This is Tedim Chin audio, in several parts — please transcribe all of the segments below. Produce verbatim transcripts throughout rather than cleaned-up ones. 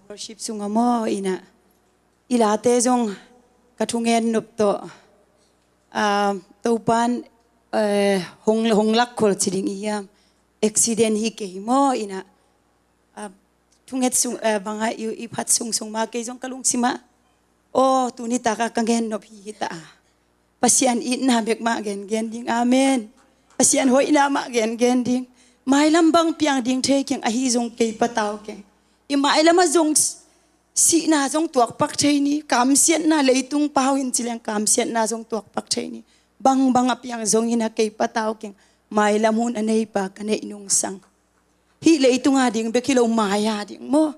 Worship sungah maw, inah i late zong ka thungen nop tawh, ah, Topan, eh, hong, hong lakkhol ci ding i hiam? Accident hi kei maw, inah, ah, thunget sung, eh, bangah i, i phat sungsung mah kei zong ka lungsimah, aw, tuni takah ka ngen nop hi hi ta a. Pasian itna bek mah gengen ding. Amen. Pasian hoihna mah gengen ding. Mailam bang piang ding thei keng, ahi zong kei patau keng. I mailamah zong s-, sihna zong tuakpak thei ni, kamsiatna, leitung pau in ci leng kamsiatna zong tuakpak thei ni. Bangbang a piang zong inah kei patau keng. Mailam hun a neipa ka neih nungsang. Hih leitunga ding bek hi lo, mai-a ding maw.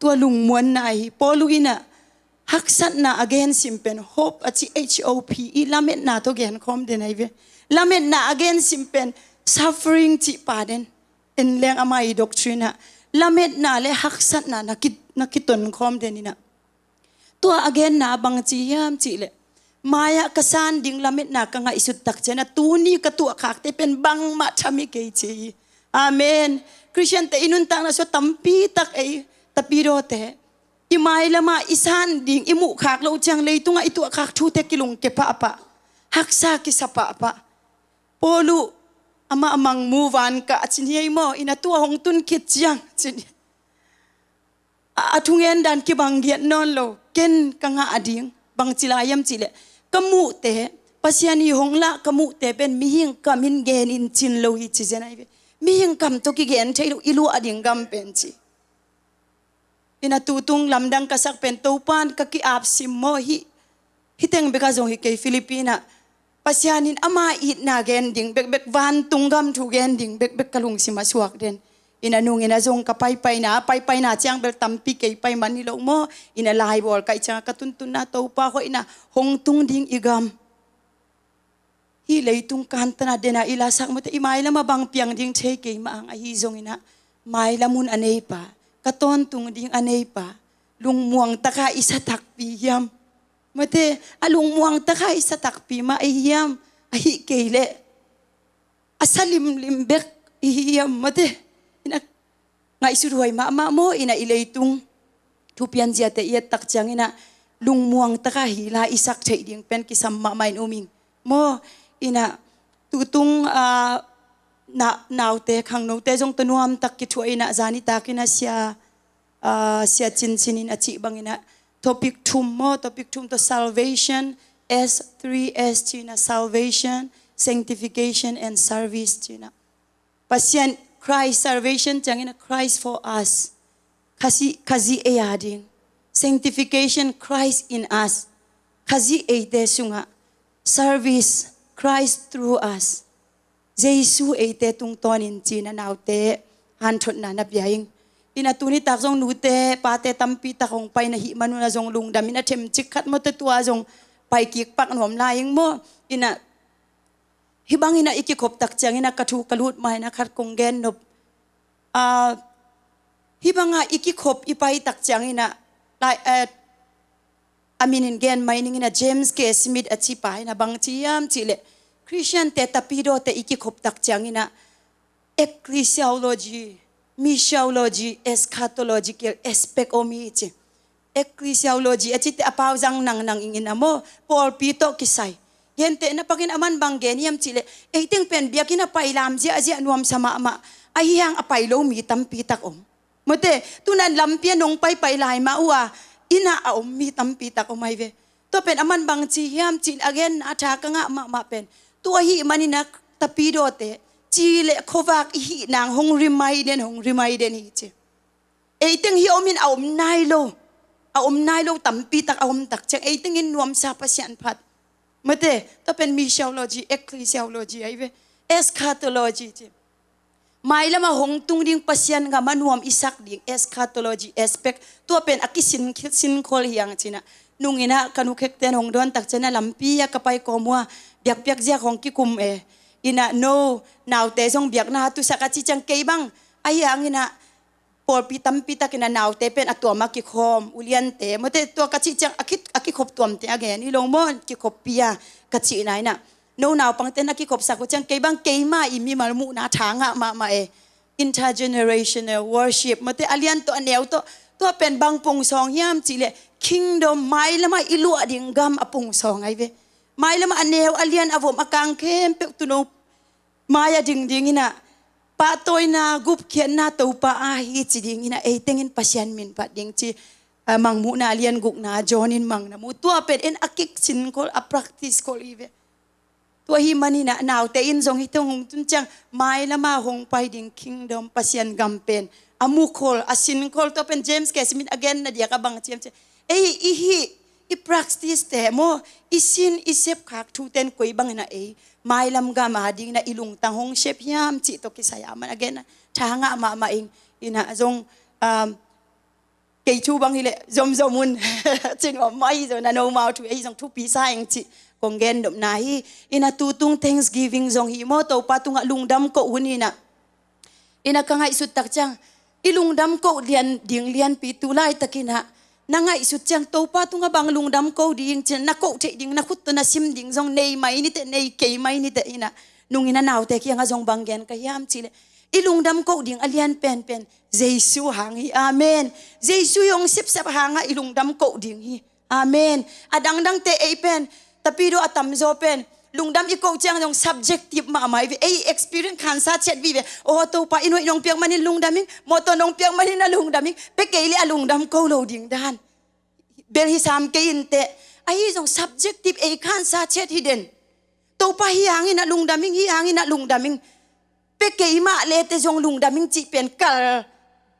Tua lungmuanna hi. Paulu inah haksatna a gensim pen hope a ci, H O P E, lametna tawh genkhawm den ahi ve. Lametna a gensim pen suffering cih pa den. En leng ama i doctrine ah lametna le haksatna na ki, na kitonkhawm den inah. Tua a genna bang ci hiam cih leh, mai-ah ka san ding lametna ka ngaihsut tak ciangin a tuni ka tuahkhakte pen bangmah tham hi kei ci hi. Amen. Khristiante i nuntakna sua tampi tak ei, tapidawte, i mailamah i san ding i muhkhak loh ciang leitungah i tuahkhak thute kilungkia pahpah, haksa kisa pahpah. Paulu amah a mangmu van kah a cin hi ei maw, inah tua hong tun khit ciang cin hi. A, a thungen dan kibang giat nawn lo. Ken ka ngah ding bang ci lai hiam cih leh, ka muhte, Pasian i hong lah ka muhte pen mihing kam in gen in cin lo hi ci zen ahi ve. Mihing kam tawh kigen thei lo i luah ding gam pen ci. Inah tutung lamdang ka sak pen Topan ka ki-ap sim maw hi. Hih teng bekah zong hi kei, Philippines ah Pasian in ama itna gen ding bekbek, vantung gam thu gen ding bekbek ka lungsimah suak den. Inah nung inah zong ka paipaina, paipaina ciang bel tampi kei pai man hi lo maw. Inah laibawl kaih ciangah ka tuntunna Topa hoihna hong tung ding i gam. Hih leitung kantanna dena i lasak mate, i mailamah bang piang ding thei kei mah ang, ahi zong inah mailam hun a neipa, ka tawntung ding a neipa, lungmuang taka i sa takpi hiam? Mate, a lungmuang taka i sa takpi mah ei hiam? Ahih kei leh a sa limlim bek i hi hiam? Mate, inah ngaihsut huai mahmah maw, inah i leitung thupian ziate i et tak ciang inah lungmuang taka hi la i sak theih ding pen kisam mahmah in um ing maw. Inah tutung, ah, na, naute khangnote zong tawh nuamtak kithuah inah zani tak inah sia, ah, sia cincin in a cih bang inah topic thum maw, topic thum tawh salvation, S three S ci inah, salvation, sanctification and service ci inah. Pasian, Christ, salvation ciangin a Christ for us. Khazih, Khazih ei a ding. Sanctification, Christ in us. Khazih eite sungah. Service, Christ through us. Jesu eite tungtawnin ci inah naute hanthotna na pia ing. Inah tuni tak zong nute pate tampi tak hong pai na hih manun a zong lungdam inah themcik khat mawte tua zong pai kik pak nuam lai ing maw. Inah hih bang inah i kikhop tak ciang inah ka thu ka lut ma inah khat kong gen nop. Ah, hih bangah i kikhop i pai tak ciang inah, lai, eh, a min in gen mai ning inah James K Smith a ci pa inah bang ci hiam cih leh, Khristiante tapidawte i kikhop tak ciang inah ecclesiology, missiology, eschatological aspect om hi ci. Ecclesiology a cite a pau zang nangnang ing inah maw, pawlpi tawh kisai. Gentehna pakin aman bang gen hiam cih leh, eiteng pen biakinn a pai lam ziahziah nuamsa mahmah, ahi hang a pai lo mi tampi tak om. Mate, tunan lampi a nong paipai lai mah uh a, innah a om mi tampi tak om ahi ve. Tua pen aman bang ci hiam cih leh, a genna a tha ka ngah mahmah pen, tua ahih manin a tapidawte, ci leh khuavak i hih nang hong rimai den, hong rimai den hi ci. Eiteng hih omin a om nai lo, a om nai lo tampi tak a om tak ciang, eiteng in nuamsa Pasian phat. Mate, tua pen missiology, ecclesiology ahi ve. Eschatology ci. Mailamah hong tung ding Pasian gam a nuam i sak ding eschatology aspect. Tua pen a kisin, sinkhol hi ang ci inah. Nung inah ka nukhekten hong dawn tak ciang a lampi a ka pai kawm uh a, biakpiak ziak hong kikum e. Inah no, naute zong biakna tusak a ci ciang kei bang. Ahi hang inah pawlpi tampi tak inah naute pen a tuam a kikhawm, uliante. Mate tua ka cih ciang a ki, a kikhop tuamte a gen hi lo maw, kikhoppi a ka cihna inah. No naupangte na kikhopsak uh ciang kei bang keima i mimal muhna tha ngah mahmah e. Intergenerational worship, mate, a lian tawh a neu tawh, tua pen bang pungsawng hiam cihleh, kingdom, mailamah i luah ding gam a pungsawng ahi ve. Mailamah a neu, a lian, a vom, a kang khempeuh tuuno mai-ah ding dinginah, pahtawina, gupkhiatna Topa aa hi ci dinginah, ei tengin Pasian min phat ding ci, ah, Mangmuhna a lian gukna John in mang na mu. Tua pen in a kik sinkhol, a practice khol hi ve. Tua hi maninah naute in zong hih teng hong tun ciang, mailama hong pai ding kingdom, Pasian gam pen a mukhol, a sinkhol. Tua pen James K. Smith a genna diak a bang ciam ciam, ei i hih, i practice te maw, i sin, i sepkhak thuten koi bangin a ei mailam gam a dingin a i lungtang hong sep hiam cih tawh kisai a man a genna tha ngah mahmah ing. Inah zong, um, kei thu bang hileh zomzom un. Cin om mah hi zong, na nomau thu ahi zong thupi sa ing cih kong gen nopna hi. Inah tutung Thanksgiving zong hi maw, Topa tungah lungdam koh hun inah. Inah ka ngaihsut tak ciang, i lungdam koh lian ding lianpi tu laitakinah na ngaihsut ciang, Topa tungah bang lungdam koh ding cin, na koh theih ding, na khut tawh na sim ding zong nei mai niteh, nei kei mai niteh. Inah nungin a naute kiangah zong bang gen ka hiam cihleh, i lungdam koh ding a lian penpen Jesu hang hi. Amen. Jesu hi hong sepsep hangah i lungdam koh ding hi. Amen. A dangdangte ei pen, tapidaw a tamzaw pen lungdam i koh ciang zong subjective mahmah hi ve. Ei experience khansa ciat vive. Aw Topa, inn hoih nong piak manin lungdam ing, mawtaw nong piak manin a lungdam ing. Pia kei leh a lungdam koh lo ding dan bel hi sam kei inteh. Ahi zong subjective, ei khansa ciat hi den. Topa hih hangin a lungdam ing, hih hangin a lungdam ing. Pia kei mah leh te zong lungdam ing cih pen kal,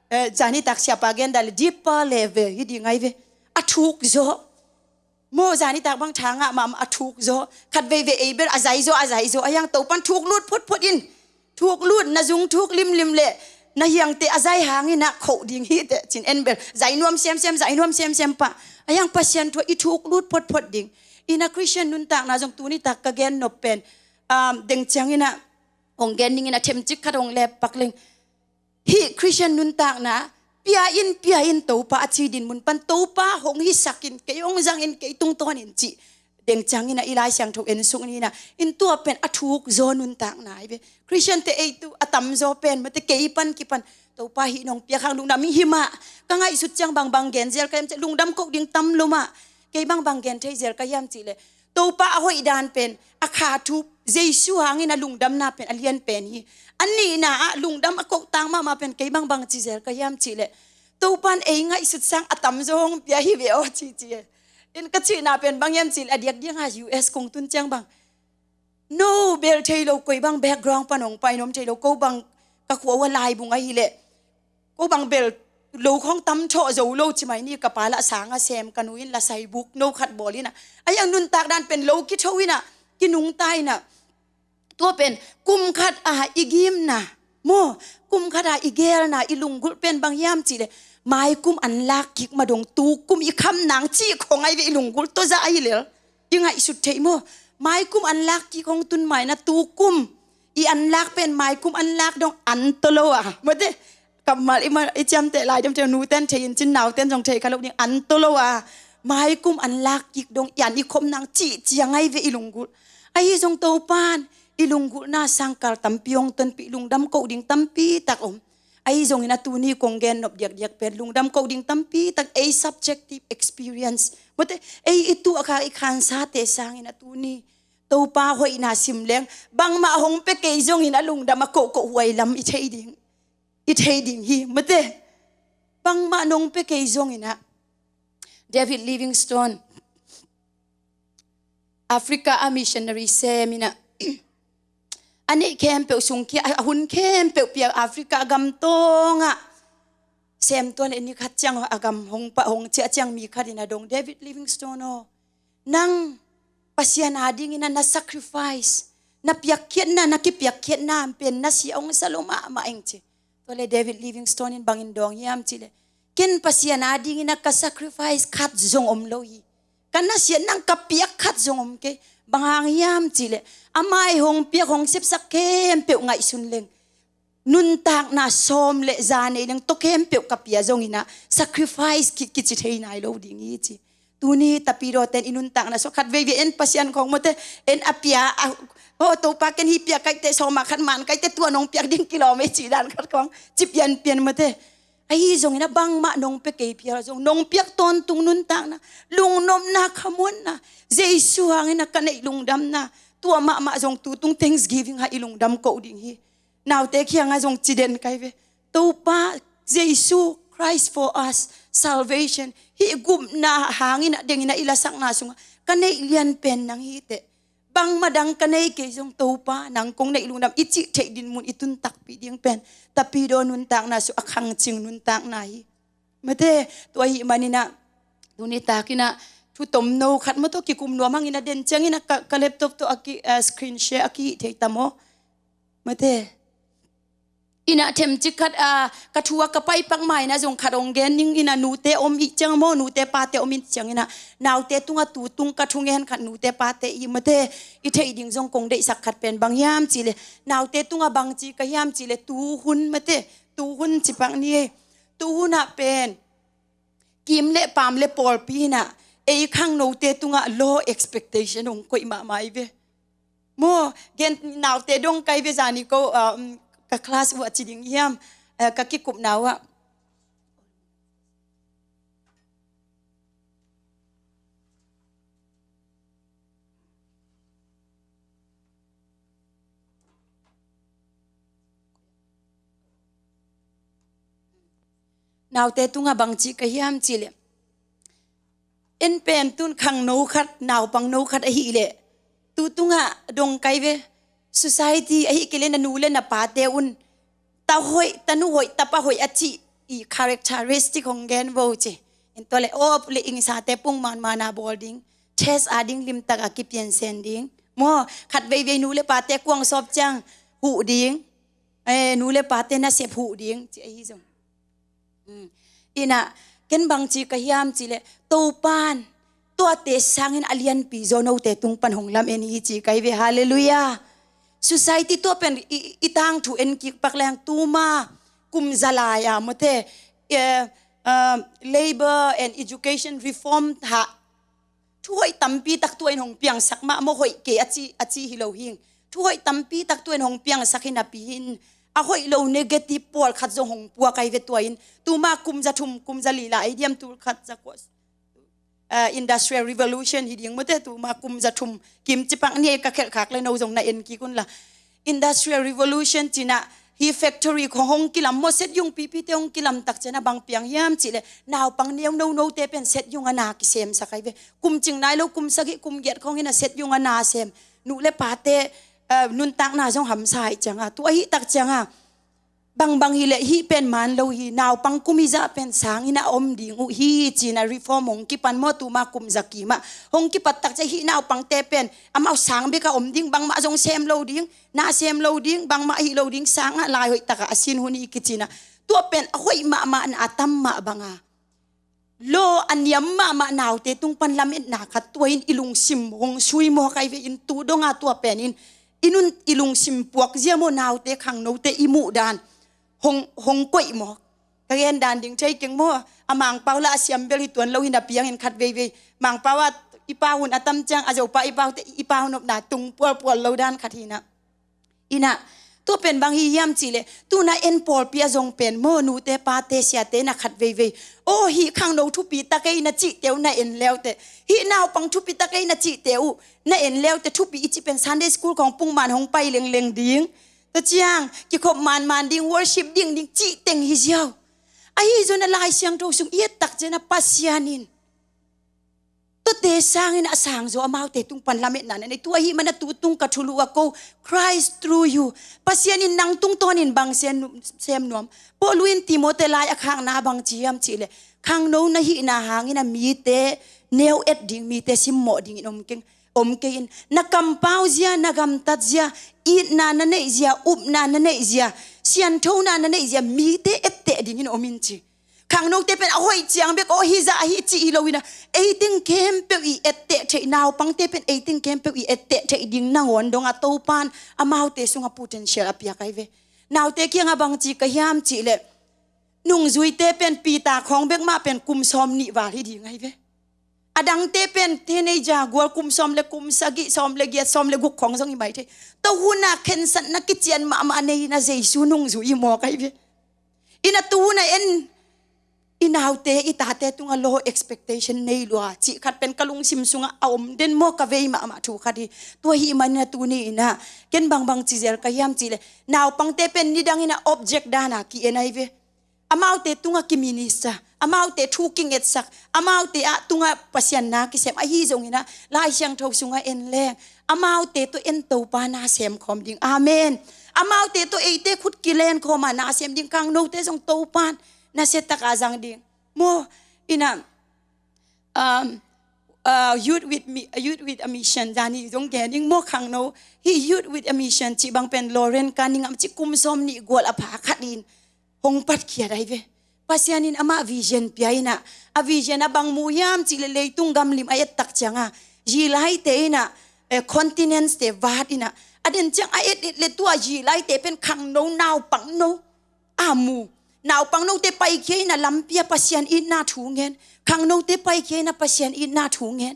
eh, zanitak siapa gen dan leh deeper level hi ding ahi ve. A thuk zaw. Maw, zanitak bang tha ngah mahmah, a thuk zaw. Khat veivei ei bel a zai zaw, a zai zaw. A hiang Topan thuk lut photphot in. Thuk lut, na zung thuk limlim leh na hiangte a zai hanginah khoh ding hiteh cin, en bel zai nuam semsem, zai nuam semsem pah. A hiang Pasian thu ah i thuk lut photphot ding. Inah Christian nuntakna zong tunitak ka gen nop pen, um, deng cianginah hong gen dingin a themcik khat hong lep pak leng. Hih Christian nuntakna, pia in, pia in Topa a ci din mun pan, Topa hong hisak in, kei hong zang in, kei tungtawn in cih deng ciangin a i Lai Siangtho en suk ni inah, in tua pen a thuk zaw nuntakna hi ve. Christian te ei tu a tamzaw pen, mate, kei pan kipan Topa hih nong piak hang lungdam ing. Hi mah, ka ngaihsut ciang bangbang gen zel ka hiam cihleh, lungdam koh ding tam lo mah. Kei bangbang gen thei zel ka hiam cihleh, Topa a hoih dan pen a kha thu, Jesu hangin a lungdamna pen a lian pen hi. A nihna ah lungdam a koh tang mahmah pen kei bangbang ci zel ka hiam cihleh, Topan ei ngaihsut sang a tamzaw hong pia hi ve aw ci ci e. In ka cihna pen bang hiam cihleh, a diakdiak a U S kong tun ciang bang, no bel thei lo, koi bang background pan hong pai nuam thei lo, ko bang ka khua uh a laibung ahileh, ko bang bel lo khong tam thawh zo lo ci mai ni, ka pa lah sang a sem, ka nu in lah saibuk no khat bawl inah, a hiang nuntak dan pen lo kitho inah, kinungta inah. Tua pen kum khat a i gimna, maw, kum khat a i gelna, i lunggulh pen bang hiam cihleh, mai kum an lak kik ma dong tu kum i kham nang cih khong ahi ve, i lunggulh tawh zah ahi lel. I ngaihsut theih maw? Mai kum an lak kik hong tun mai na, tu kum i an lak pen mai kum an lak dong an tawh lo a, mate, kammal i ma, i ciamteh lai diam thei, nuten thei in cin, nauten zong thei kha lo ding, an tawh lo a, mai kum an lak kik dong i an i khop nang cih ciang ahi ve i lunggulh. Ahi zong Topan i lunggulhna sangkal tampi hong tonpih, lungdam koh ding tampi tak om. Ahi zongin a tuni kong gen nop diakdiak pen lungdam koh ding tampi tak, ei subjective experience, mate, ei i tuahkhak i khansate sangin a tuni Topa hoihna sim leng, bangmah hong pia kei zongin a lungdam a kohkoh huai lam i thei ding, i thei ding hi, mate. Bangmah nong pia kei zongin ah, David Livingstone, Africa a missionary sem inah, a neih khempeuh sungkhia, a hun khempeuh pia, Africa a gam tawngah sem tuan le ni khat ciang a gam hong pah, hong ciah ciang mi khat in a dong, David Livingstone aw, nang Pasian a dingin a na sacrifice, na piakkhiatna, na kipiakkhiatna pen na sia hong sa lo mahmah ing ci. Tua le David Livingstone in bangin dawng hiam cihleh, ken Pasian a dingin a ka sacrifice khat zong om lo hi. Ka nasiat nang ka piak khat zong om kei. Bang hang hiam cihleh, a mai hong piak hong sepsak khempeuh ngaihsun leng, nuntakna sawm le za nei leng, tua khempeuh ka pia zongin ah sacrifice ki, kici thei nai lo ding hi ci. Tuni tapidaw ten i nuntakna sua khat veivei en Pasian khawng mawte, en a pia a, ho Topa ken hih pia kaite sawma khat man kaite tua nong piak ding kilawm ei ci dan khat khawng ci pianpian mawte. Ahi zongin a bangmah nong pia kei phial zong nong piak tawntung nuntakna, lungnopna, khamuanna, Jesu hangin a ka neih lungdamna, tua mahmah zong tutung thanksgiving ah i lungdam koh ding hi. Naute kiangah zong ci den kai ve. Topa, Jesu Christ for us, salvation. Hih gupna hangin a dengin a i lasakna sungah ka neih lian pen nang hi teh. Bangmah dang ka nei kei zong Topa, nang kong neih lungdam i cih theih dinmun i tun takpi ding pen tapidaw nuntakna sua a khangcing nuntakna hi. Mate, tua ahih maninah tuni takinah thu tomno khat maw tawh kikum nuam hangin a den cianginah ka, ka laptop tawh a ki, eh, screen share a kihih thei ta maw? Mate. Inah themcik khat, ah, ka thu a ka paipak ma inah zong khat hong gen ning inah nute om ih ciang maw, nute pate om ih cianginah naute tungah tutung ka thu ngen khat nute pate ih mate, i theih ding zong kong deihsak khat pen bang hiam cihleh, naute tungah bangci ka hiam cihleh tuhun mate, tuhun cipak ni ei. Tuhunah pen kim le paam le pawlpi inah ei khangnote tungah low expectation hong koih mahmah i ve. Maw, gen naute dong kai ve zani ko, ah, um, ka class uh a ci ding hiam, eh, ka kikupna uh ah. Naute tungah bangci ka hiam cihleh, en pen tun khangno khat, naupangno khat ahileh, tu tungah dong kai ve, society ahih kei leh na nu le na pate un, ta hoih, ta nu hoih, tapa hoih a cih i characteristic hong gen vo ci. En tua le op le ingsate pung manmana bawl ding, test a ding limtaka kipiansen ding. Maw, khat veivei nu le pate kuang sawp ciang huh ding. Eh, nu le pate nasep huh ding ci ahi zong. Mm. Inah, ken bangci ka hiam cihleh, Topan tuate sangin a lianpi zaw note tung pan hong lam en hi ci kai ve, halleluiah. Society tua pen i, i tangthu en kik pak leng tuma kum za lai-a mawte, eh, ah, labor and education reform hah thu hoih tampi tak tua in hong piangsak mah maw, hoih kei a ci, a ci hi lo hing. Thu hoih tampi tak tua in hong piangsak hi napi hin a hoih lo negative pawlkhat zong hong puak ai ve tua in. Tuma kum za thum, kum za li la ei diam, tul khat za kua, ah, industrial revolution hi ding mawte, tuma kum za thum kim cipak ni ei ka khelhkhak le no zong na en kik un la. Industrial revolution cinah hi factory khong hong kilam maw, set yung pipite hong kilam tak cianah bang piang hiam cihleh, naupang neu nonote pen set yung a na kisemsak ai ve. Kum cing nai lo, kum sagih, kum giat khong inah set yung a na sem. Nu le pate, eh, nuntakna zong hamsa ai cianga, tua ahih tak cianga, bangbang hileh hih pen man lo hi, naupang kum hizah pen sangin a om ding uh hi cinah reform hong kipan maw, tuma kum za kimah hong kipat tak ciah hih naupangte pen amau sang bek a om ding, bangmah zong sem lo ding, na sem lo ding, bangmah hih lo ding, sangah lai hoih takah a sin hun hi kicinah. Tua pen a hoih mahmah na a tam mah banga law a niam mahmah naute tung pan lametna khat tua in i lungsim hong sui maw kai ve in tu donga tua pen in i nun i lungsim puak zia maw, naute khangnote i muh dan hong, hong koih maw. Ka gen dan ding thei keng maw, a Mangpau la a siam bel hi tuan lo hi napi hangin khat veivei Mangpau ah i pau hun a tam ciang a Zopa i paute i pau nopna tung pualpual lo dan khat hinah. Inah, tua pen bang hi hiam cihleh, tuna en pawlpi a zong pen maw, nute pate siate na khat veivei, aw hih khangno thupi tak ei na cihte uh na en leute, hih naupang thupi tak ei na cihte uh na en leute, thupi i cih pen Sunday school khong pungman hong pai lengleng ding, tua ciang kikhop manman ding, worship ding ding cih teng hi ziau. Ahi zong a Lai Siangtho sung i et tak cianah Pasian in tuate sangin a sangzaw amaute tung pan lametna na nei. Tua ahih mana tu tung ka thulu a ko, Christ through you. Pasian in nang tungtawnin bang sem, sem nuam? Paul in Timote lai a khakna bang ci hiam cihleh, khangno na hihna hangin a mite neu et ding, mite simmawh dingin om keng, om kei in. Na kampau zia, na gamtat zia, itna na neih zia, upna na neih zia, sianthona na neih zia mite etteh dingin om in ci. Khangnote pen a hoih ciang bek aw hizah ahi cih hi lo inah, eiteng khempeuh i etteh theih, naupangte pen eiteng khempeuh i etteh theih ding nangawn dongah Topan amaute sungah potential a piak ai ve. Naute kiangah bangci ka hiam cihleh, nungzuite pen Peter khawng bek mah pen kum sawm nih val hi ding ai ve. Dangte pen teenager gual kum sawm le kum sagih, sawm le giat, sawm le guk khawng zong hi mai thei. Tua hun a khensatna kician mahmah nei in a Jesu nungzui hi mawk ahi ve. In a tu hun a en i naute i tate tungah low expectation nei lua cih khat pen ka lungsim sungah a om den maw, ka vei mahmah thu khat hi. Tua ahih manin a tuni in a ken bangbang ci zel ka hiam cih leh, naupangte pen nidang in a object dan a ki-en ahi ve. Amaute tungah kiminister, amaute thu kingetsak, amaute ah tungah Pasian na kisem. Ahi zongin a Lai Siangtho sungah en leng, amaute tawh en Topa na sem khawm ding. Amen. Amaute tawh eite khut kilen khawm a na sem ding. Khangnote zong Topan nasia tak a zang ding. Maw, in a, um, uh, youth with mi-, youth with a mission, zani zong gen ding maw, khangno. Hih youth with a mission cih bang pen Loren Canningham cih kum sawm nih gual a pha khat in hong patkhiat ahi ve. Pasian in amah vision pia in a, a vision a bang mu hiam cih leh leitung gamlim a et tak ciang a, zilaite in a, eh, continents te vat in a, a den ciang a et et leh tua zilaite pen khangno, naupangno a mu. Naupangnote paikhia in a lampi ah Pasian itna thu ngen. Khangnote paikhia in a Pasian itna thu ngen.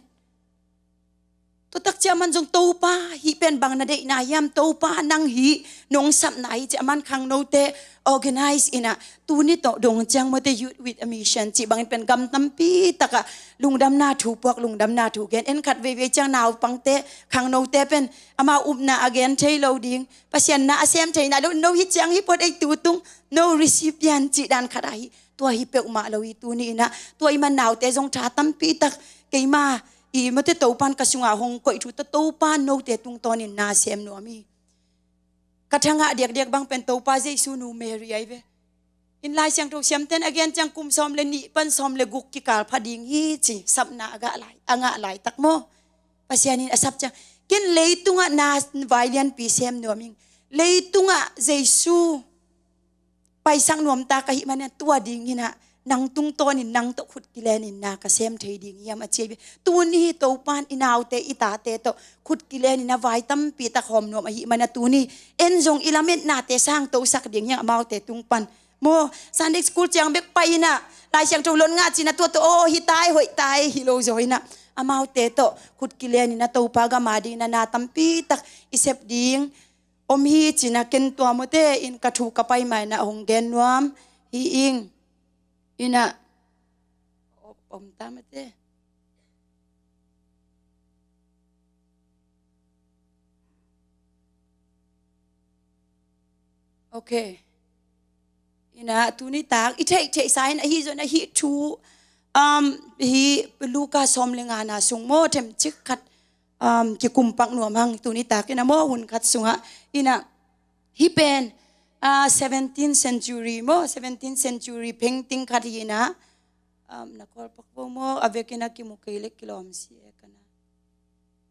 Tua tak ciang aman zong Topa hih pen bang na deihna hiam, Topa nang hih nong sapna hi ci a, aman khangnote organize in a, tuni tawh dong ciang mawte youth with a mission cih bangin pen gam tampi tak ah lungdamna thu puak, lungdamna thu gen. En khat veivei ciang naupangte, khangnote pen amau upna a gen thei lo ding, Pasian na a sem thei nai lo, no hih ciang hih phot ei tu tung, no recipient cih dan khat ahi. Tua hi peuhmah lo hi tuni in a, tua ahih man naute zong tha tampi tak keima i mawte Topan ka sungah hong koih thu tawh Topan note tungtawnin na sem nuam hi. Ka thangah diakdiak bang pen Topa Jesu nu Mary ahi ve. In Lai Siangtho siamten a gen ciang kum sawm le nih pan sawm le guk kikal pha ding hi ci, sapna a ngah lai, a ngah laitak maw. Pasian in a sap ciang, ken leitungah na vai lianpi sem nuam ing. Leitungah Jesu paisak nuam ta ka hih manin tua dingin a, nang tungtawnin nang tawh khut kilenin na ka sem thei ding hiam a ci ahi ve. Tuni hi Topan i naute i tate tawh khut kilenin a vai tampi tak hawm nuam ahih manin a tuni en zong i lametnate sangtosak ding hiam amaute tung pan. Maw, Sunday school ciang bek pai in a, Lai Siangtho lon ngah cin a tua tawh, aw, hi tai, hoih tai, hi lo zaw in a, amaute tawh khut kilenin a Topa gam a dingin a na tampi tak i sep ding om hi cin a, ken tua mawte in ka thu ka pai ma in a hong gen nuam hi ing. In a, om ta mawte. Ok. In a, tuni tak i theihtheihsa in ahi zong a hih thu, um, hih Luka sawm le ngana sung maw, themcik khat, um, kikumpak nuam hang. Tuni tak in a maw, hun khat sungah in a, hih pen, ah, seventeenth century maw, seventeenth century painting khat hi in a, um, na call pak vo maw, a vekin a kimu kei leh kilawm si e ka na.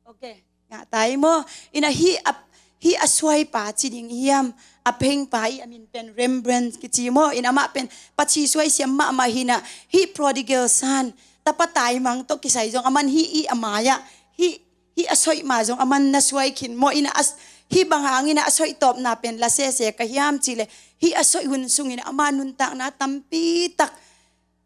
Ok, ngah ta hi maw. In a, hih a, hih a suaipa ci ding hiam, a paintpa, hih a min pen Rembrandt kici maw. In a, amah pen pachi suai siam mahmah hi in a, hih prodigal son, tapa taimang tawh kisai zong aman hih i a mai-ah, hih, hih a soih ma zong aman na suai khin maw. In a, a s-, hih bang hangin a, a soih tawpna pen la sese ka hiam cih leh, hih a soih hun sungin a, ama nuntakna tampi tak,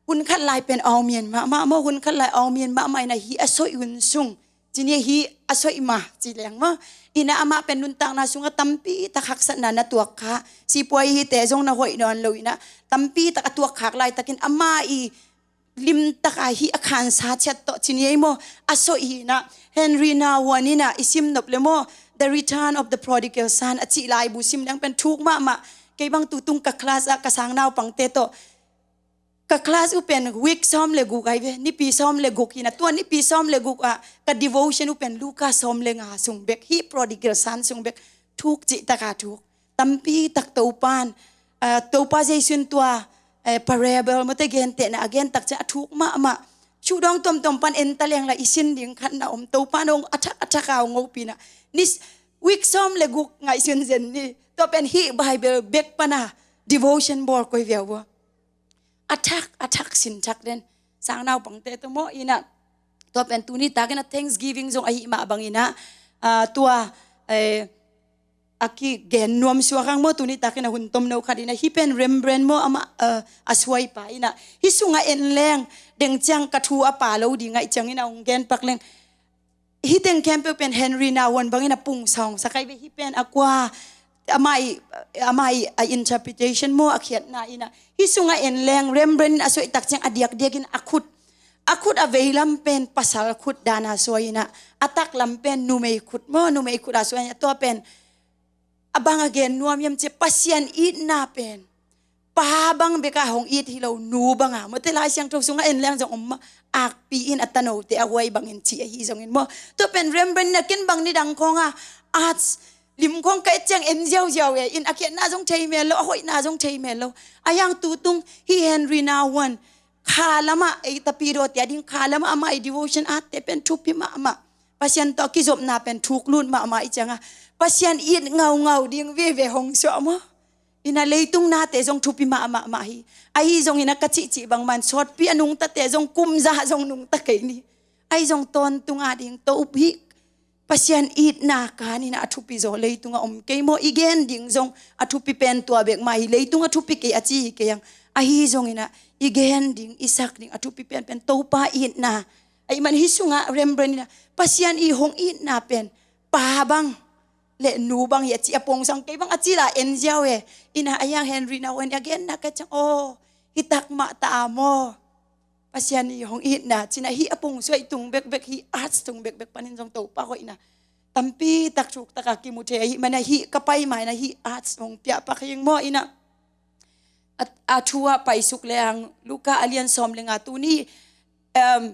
hun khat lai pen aw mian mahmah maw, hun khat lai aw mian mahmah in a, hih a soih hun sung, ci ni, hih a soih ma ci leng maw. In a, amah pen nuntakna sungah tampi tak haksatna na tuak kha, sipuai hite zong na hoih nawn lo in a, tampi tak a tuak khak laitakin ama i limtak a hih a khansa ciat tawh ci ni ei maw, a soih hi in a. Henri Nouwen in a i sim nop le maw, The Return of the Prodigal Son a cih laibu sim leng pen thuk mahmah. Kei bang tu tung ka class ah ka sang naupangte tawh, ka class uh pen week sawm le guk ahi ve, nipi sawm le guk hi in a, tua nipi sawm le guk ah ka devotion uh pen Luka sawm le nga sung bek, hih prodigal son sung bek thuk cih tak a thuk. Tampi tak Topan, ah, Topa Jesu in tua, eh, parable mawte gentehna a gen tak ciang a thuk mahmah. Sudawng tuamtuam pan en ta leng la i sin ding khat na om, Topan hong a thak a thak a hong hopih in a. Ni s-, week sawm le guk ngaihsun zen ni. Tua pen hih Bible bek pan a devotion bawl koi viau vua. A thak, a thak sin thak den. Sang naupangte tawh maw in a. Tua pen tuni tak in a Thanksgiving zong ahih mah bangin a, ah, tua, eh, a kigen nuam suak ang maw, tuni takin a hun tomno khat in ah, hih pen Rembrandt maw, amah, eh, a suaipa in ah, hih sungah en leng deng ciang ka thu a pha lo ding ahih ciangin a hong gen pak leng. Hih teng khempeuh pen Henri Nouwen bangin a pung sawng sak ahi ve, hih pen a kua, amah i, amah i a interpretation maw, a khiatna in ah, hih sungah en leng Rembrandt in a suai tak ciang a diakdiakin a khut, a khut a veilam pen pasal khut dan a suai in ah, a taklam pen numei khut maw, numei khut a suai in ah, tua pen a bang a gen nuam hiam cih leh Pasian itna pen pa bang bek a hong it hi lo, nu bang a, mawte, Lai Siangtho sungah en leng zong om mah, akpi in a tanote a huai bangin cih ahi zongin maw. Tua pen Rembrandt in ah ken bang ni dang khawng a, arts lim khawng ka et ciang en ziauziau e, in a khiatna zong thei mel lo, a hoihna zong thei mel lo. A hiang tutung hih Henri Nouwen kha lamah, ei tapidawte a ding kha lamah amah i devotion art te pen thupi mahmah. Pasian tawh a kizopna pen thuk lut mahmah ahih ciangin, Pasian it ngaungau ding veve hong suah maw. In ah leitung nate zong thupi mahmah mah hi. Ahi zongin ah ka cihcih bangmah in sawtpi a nungtate zong kum za zong nungta kei ni. Ahi zong tawntung a ding Topa hih Pasian itna kan in ah a thupi zaw leitungah om kei maw, i gen ding zong a thupi pen tua bek mah hi, leitung a thupi kei a ci hi kei ang. Ahi zongin ah i gen ding, i sak ding a thupi penpen Topa itna. Ahih man hih sungah Rembrandt in ah Pasian i hong itna pen pa bang le nu bang hi a ci a pung sawng, kei bang a ci la en ziau e. In ah a hiang Henri Nouwen a genna ka ciang, aw, hi tak mah ta a maw. Pasian i hong itna cih in ah hih a pung suai tung bekbek, hih arts tung bekbek panin zong Topa hoihna tampi tak thuk tak a kimu thei ahih man ah, hih ka pai ma in ah hih arts hong piak pak hi ing maw. In ah a, a thu ah paisuk leng Luka a lian sawm le nga, tuni, em,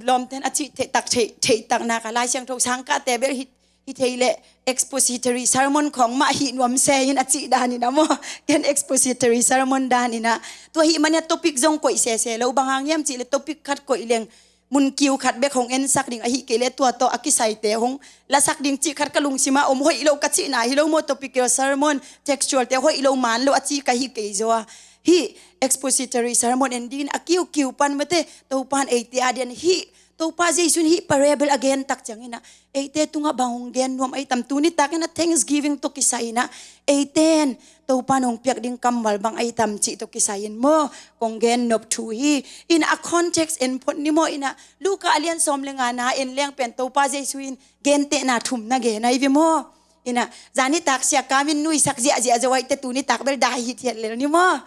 lawmten a cih theih tak, theih, theih tak nak a Lai Siangtho sangkahte bel hi, hi thei leh expository sermon khawng mah hih nuam se in a cih dan in ah maw. Ken expository sermon dan in ah, tua ahih man ah topic zong koih sese lo, bang hang hiam cih leh topic khat koih leng mun kiu khat bek hong ensak ding ahih kei leh tua tawh a kisaite hong lasak ding cih khat ka lungsim ah om, hoih lo ka cihna hi lo maw, topical sermon, textual te hoih lo, man lo a ci ka hi kei zaw a. Hih expository sermon en ding in a kiukiu pan, mawte, Topa in eite a di'n hih Topa Jesu in hih parable a gen tak ciangin ah eite tungah bang hong gen nuam ahi tam? Tuni takin ah thanksgiving tawh kisai in ah eite in Topa in hong piak ding kammal bang ahi tam cih tawh kisai in maw kong gen nop thu hi. In ah a context en phot ni maw. In ah Luka a lian sawm le nga na en leng pen Topa Jesu in gentehna thum na gen ahi ve maw. In ah zani tak sia kam in nuisak ziahziah zo ahih teh tuni tak bel dai hithiat lel ni maw.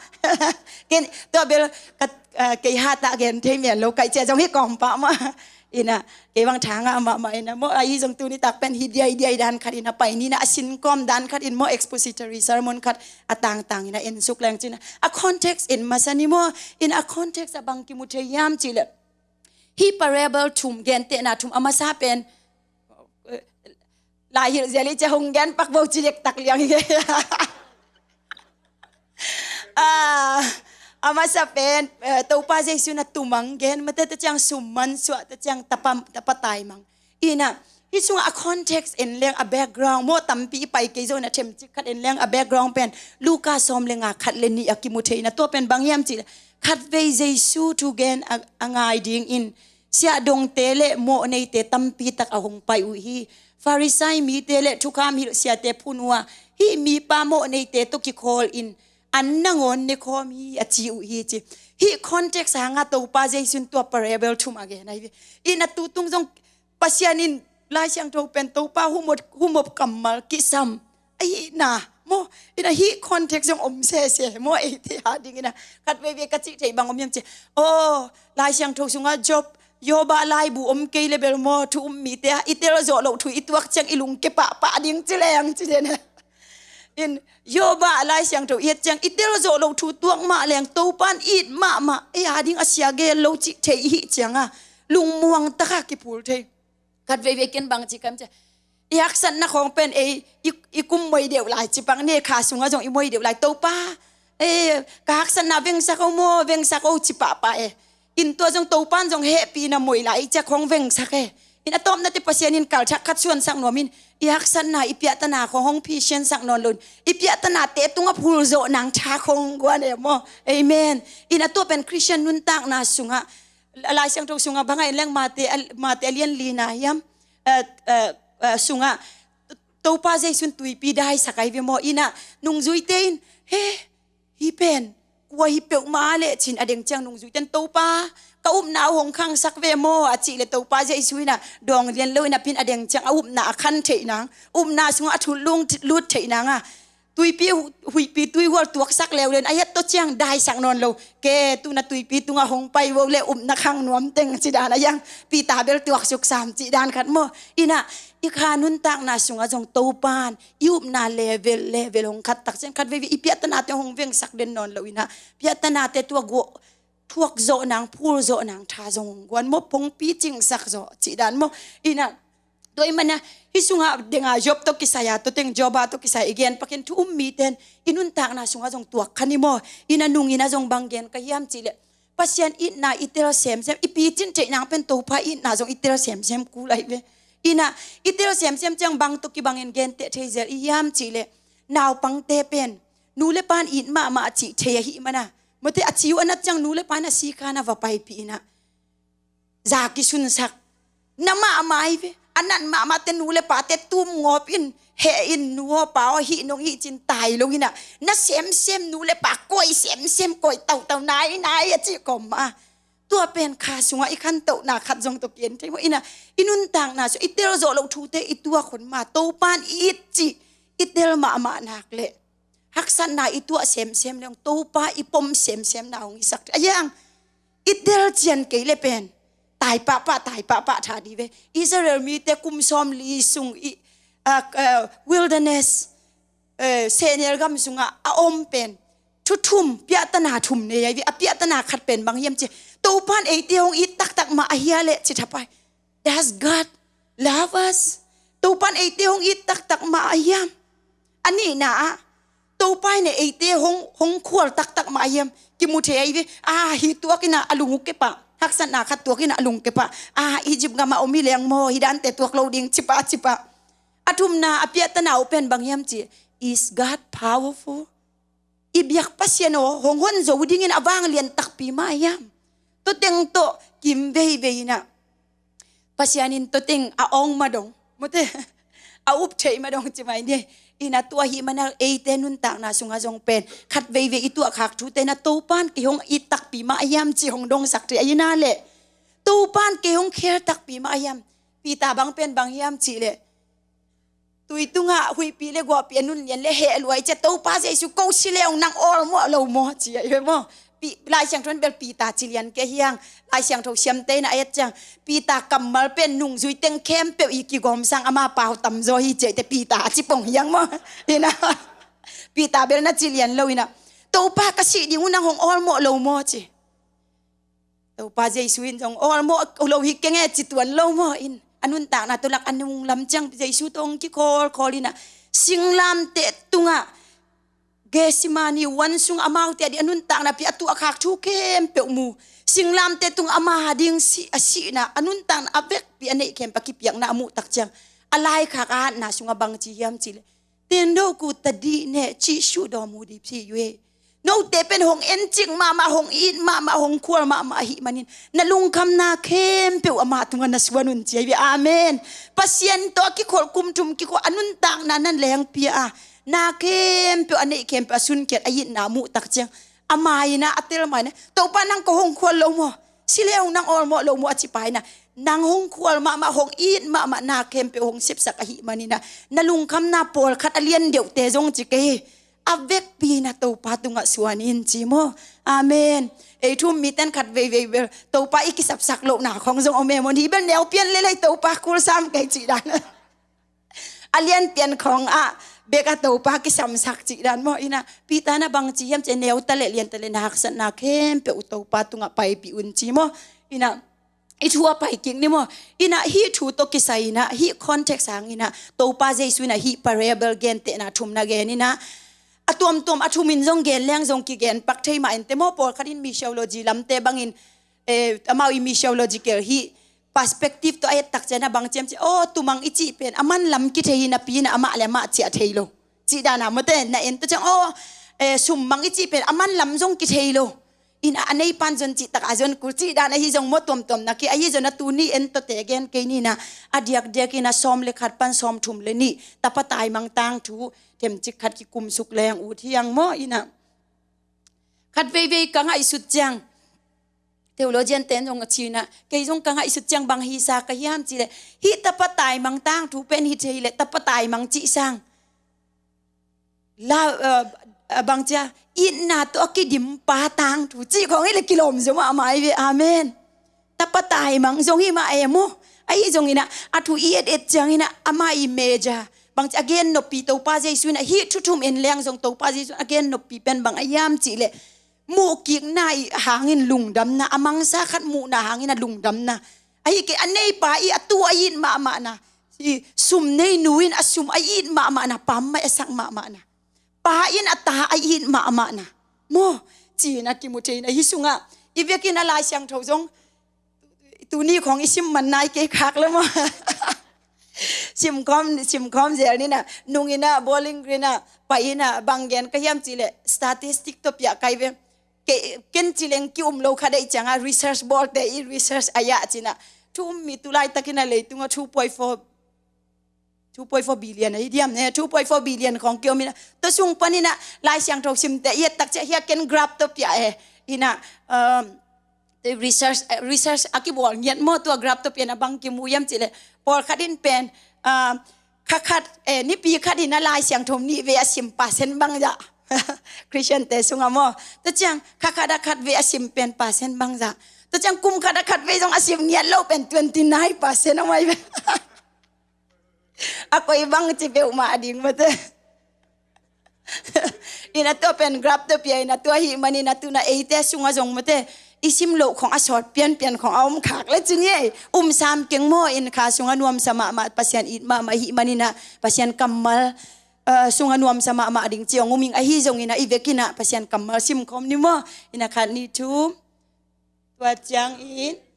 Ken tua bel ka, ah, kei hat ah gen thei mel lo ka hih ciang zong hi kawm pah maw. In ah kei bang thangah mahmah in ah maw, ahi zong tuni tak pen hi diaidiai dan khat in ah pai ni in ah, a sinkawm dan khat in maw, expository sermon khat a tangtang in ah en suk leng cin ah, a context en masa ni maw. In ah a context ah bang kimu thei hiam cih leh hih parable thum, gentehna thum, a masa pen, eh, lai hilh zel i ci a hong gen pak vo ci dektak liang hi. Ah, a masa pen, eh, Topa Jesu in a tumang gen, mate, tua ciang sum mansuah, tua ciang tapa, tapa taimang. In ah hih sungah a context en leng, a background maw, tampi i pai kei zo in ah themcik khat en leng, a background pen Luka sawm le nga, khat le nih ah kimu thei in ah, tua pen bang hiam cih leh khatvei Jesu thugen a, a ngai dingin siahdongte le mawhneite tampi tak a hong pai uh hi. Farisai mite le thukham hilh siate phun uh a, hih mipa mawhneite tawh kikhawl in an nangawn ne khawm hi a ci uh hi ci. Hih context hangah Topa Jesu in tua parable thum a gen ahi ve. In ah tutung zong Pasian in Lai Siangtho pen Topa humop, humop kammal kisam ahihna maw. In ah hih context zong om sese maw, eite a ding in ah. Khatveivei ka cih theih bang om hiam cih leh, aw, Lai Siangtho sungah Job, Job ah laibu om kei le bel maw, thu um mite ah i tel zawh loh thu i tuak ciang i lungke pahpah ding ci leng ci den. In Job ah Lai Siangtho i et ciang i tel zawh loh thu tuak mah leng Topa in it mahmah, ei a ding a sia gel lo cih thei i hih ciangah lungmuang takah kiphul thei. Khatveivei ken bang ci ka hiam cih leh, i haksatna khawng pen ei, i, i kum moi deuh lai ci pak ni, kha sungah zong i moi deuh lai, Topa, eh, ka haksatna vengsak o maw, vengsak o ci pahpah e. In tua zong Topa in zong hehpihna moi lai i ci a khawng vengsak e. In a tawpna teh Pasian in kalthak khat suansak nuam in, i haksatna, i piahtana khawng hong phisiansak nawn lo in, i piahtanate tungah phulzawh nang tha khawng guan e maw. Amen. In a tua pen Khristian nuntakna sungah, Lai Siangtho sungah bang a en leng, Mate a, Mate a lian lina hiam, eh, eh, eh, sungah Topa Jesu in tuipi daisak ahi ve maw. Inah nungzuite in, he, hih pen kua hi peuhmah leh, ci-in a deng ciang nungzuite in, Topa, ka upna uh hong khangsak ve maw, a cih leh Topa Jesu inah dawng lian lo inah, pi in a deng ciang a upna a khan theih nang, upna sungah a thut lung lut theih nang a, tuipi hu-, huihpi tuihual tuaksak leuleu in a hiat tawh ciang daisak nawn lo. Ke, tu-in ah tuipi tungah hong pai vo leh upna khang nuam teng, ci dan a, hiang Peter bel tuaksuk sam cih dan khat maw. Inah i kha nuntakna sungah zong Topa in i upna level level hong khat tak ciang, khat veivei i piahtana teng hong vengsak den nawn lo inah, piahtana teng tua guah thuak zawh nang, phul zawh nang tha zong hong guan maw, pongpi cingsak zawh cih dan maw. Inah tua ahih manin ah, hih sungah deng a Job tawh kisai a, tua teng Job a tawh kisai i gen pak in, thu um mite in i nuntakna sungah zong tuak kha ni maw. Inah nungin ah zong bang gen ka hiam cih leh, Pasian itna i tel semsem, i picin theih nang pen Topa itna zong i tel semsem kul ahi ve. Inah i tel semsem ciang bang tawh kibangin genteh thei zel i hiam cih leh, naupangte pen nu le pa in it mahmah cih thei ahih manin ah, mawte, a ci uh a nat ciang nu le pa in a sikha in a va paipih inah, za kisunsak na mahmah ahi ve. A nat mahmahte nu le pate tum ngawp in, heh in, nu aw pa aw, hih nong hih, ci-in tai lo inah, na semsem nu le pa, koi semsem, koi tautau, nai nai a cih kawm mah. Tua pen kha sungah i khantohna khat zong tawh ki-en thei maw. Inah i nuntakna sungah i tel zawh loh thute i tuak hun mah, Topa in it cih i tel mahmah nak leh, haksatna i tuah semsem leh hong, Topa i pom semsemna hong hisak thei. A hiang i tel cian kei leh pen tai pahpah, tai pahpah tha di ve. Israel mite kum sawmli sung i, a, a, wilderness, eh, sehnel gam sungah a om pen thu thum, piahtana thum nei ahi ve. A piahtana khat pen bang hiam cih leh, Topa in eite hong it taktak mah ahi a leh, ci thapai. Does God love us? Topa in eite hong it taktak mah ahi hiam? A nihna ah, Topa in eite hong, hong khual taktak mah ahi hiam? Kimu thei ahi ve. A, hih tuak inah a lung uh kepah, haksatna khat tuak inah a lung kepah. A, Egypt gamah om hi leng maw, hih dante tuak lo ding, ci pah, ci pah. A thumna, a piahtana uh pen bang hiam cih leh, is God powerful? I biak Pasian aw, hong hon zo dingin a vanglian takpi mah hiam? Tua teng tawh kim veivei inah, Pasian in tua teng a awng mah dong, mawte, a up theih mah dong ci mai ni. Inah tua ahih manin ah eite nuntakna sungah zong pen khat veivei i tuahkhak thute inah, Topa in kei hong it takpi mah hiam cih hong dongsak thei ahi na leh, Topa in kei hong khel takpi mah hiam? Peter bang pen bang hiam cih leh, tui tungah huihpi le guahpi a nun lian le heh luai ciang, Topa Jesu, ko si leng nang awlmawh lo maw, ci ahi ve maw. Pi-, Lai Siangtho in bel Peter ci lian kei hiang. Lai Siangtho siamte in a et ciang, Peter kammal pen nungzui teng khempeuh i kigawm sang ama pau tamzaw hi ci ahi teh, Peter a ci pong hiang maw. Inah Peter bel na ci lian lo inah, Topa, ka sih ding uh nang hong awlmawh lo maw, ci. Topa Jesu in zong awlmawh lo hi keng e, ci tuan lo maw. In a nuntakna tawh lak a nung lam ciang Jesu tawh hong kikhawlkhawl inah, singlamteh tungah, Gethsemane huan sung amaute a ding a nuntakna pi a tuahkhak thu khempeuh mu, singlamteh tungah ama ding sih, a sihna, a nuntakna a vekpi a neih khempeuh a kipiakna a muh tak ciang, a laikhak a hatna sungah bang ci hiam cih leh, 天路苦的呢，繼續到目的地去。 Note pen hong encik mahmah, hong it mahmah, hong khual mahmah ahih manin na lungkhamna khempeuh ama tungah na suan un, ci ahi ve. Amen. Pasian tawh a kikholh, kum thum kikholh, a nuntakna na lengpia a, na khempeuh, a neih khempeuh a sunkhiat, a itna muh tak ciang, ama inah a tel mai na, Topa, nang ko hong khual lo maw? Si leng nang awlmawh lo maw, a ci pa inah, nang hong khual mahmah, hong it mahmah, na khempeuh hong sepsak ahih manin ah, na lungkhamna pawlkhat, a lian deuhte zong ci kei, a vekpi na Topa tungah suan in, ci maw. Amen. Ei thu um mite in khat veivei bel Topa i kisapsak lohna khawng zong om e maw. Hih bel neu pian lel ei, Topa kul sam kei cih dan. A lian pian khawng ah bek a Topa kisamsak cih dan maw. Inah Peter na bang ci hiam cih leh, neu ta leh lian ta leh na haksatna khempeuh uh Topa tungah paipih un, ci maw. Inah i thu a pai kik ni maw. Inah hih thu tawh kisai inah, hih context hang inah Topa Jesu inah hih parable, gentehna thum na gen inah, a tuamtuam a thum in zong gen leng zong kigen pak thei mah inteh maw. Pawlkhat in missiology lamte bangin, eh, amau i missiological hih perspective tawh a et tak ciang a bang ci hiam cih leh, aw, tumang i cih pen a manlam kithei hi napi inah amah le amah ciah thei lo, cih dan a, mawte, na en tawh ciang, aw, eh, summang i cih pen a manlam zong kithei lo. Ina a neipan zon cih takah zon kul cih dan ahi zong maw, tuamtuam na ki ahi zon a tuni en tawte gen kei nina, a diakdiak ina sawm le khat pan sawm thum le nih tapa taimang tangthu themcik khat kikumsuk leng ut hiang maw ina. Khat veivei ka ngaihsut ciang, theologian ten zong a cina, kei zong ka ngaihsut ciang bang hisa ka hiam cih leh, hih tapa taimang tangthu pen hi thei leh tapa taimang cih sang la, uh, bangcia itna tawh a kidim pa tangthu cih khawng hi leh kilawm zia mahmah hi ve. Amen. Tapa taimang zong hi mah e maw. Ahi zong ina a thu i et et ciang ina ama i meja bangcia a gen noppi Topa Jesu ina hih thu thum en leng zong Topa Jesu a gen noppi pen bang a hiam cih leh muhkikna i hangin lungdamna, a mangsa khat muhna hangin a lungdamna. Ahi kei a neipa i a tu a it mahmahna, i sum nei nu in a sum a it mahmahna, pammaih a sak mahmahna, pa in a ta a it mahmahna maw, cina kimu thei ina hi sungah i vekin a Lai Siangtho zong tuni khawng i sim man nai kei khak le maw. Simkhawm, simkhawm zel nina, nung ina Bowling Green a pai ina bang gen ka hiam cih leh statistic tawh piah kai ve. Ke, ken ci leng ki um lo kha deih cianga research bawlte i research a yah cina, thu um mi tulaitak ina leitunga two point four, two point four billion ahi diam ne, two point four billion khawng ki om ina, tua sung pan ina Lai Siangtho simte i et tak ciah hia ken graph tawh piah e. Ina, um, research, eh, research a kibawl ngiat maw, tua graph tawh piah ina bang kimu hiam cih leh, pawlkhat in pen, um, kha khat, eh, nipi khat ina Lai Siangtho nih vei a sim percent bang zah. Christian te sungah maw. Tua ciang kha khat a khat vei a sim pen percent bang zah. Tua ciang kum khat a khat vei zong a sim ngiat lo pen twenty nine percent a mai ve. A koi bang ci peuhmah ding mate. Ina tua pen graph tawh piah ina tua hih manin a tuna eite sungah zong mate i sim loh khawng a sawt pianpian khawng a om khak le cin hi ei. Um sam keng maw, in kha sungah nuamsa mahmah, Pasian it mahmah hih manin a Pasian kammal, eh, sungah nuamsa mahmah ding ci hong um ing ahi zongin a i vekin a Pasian kammal simkhawm ni maw. Ina khat nih thum. Tua ciangin a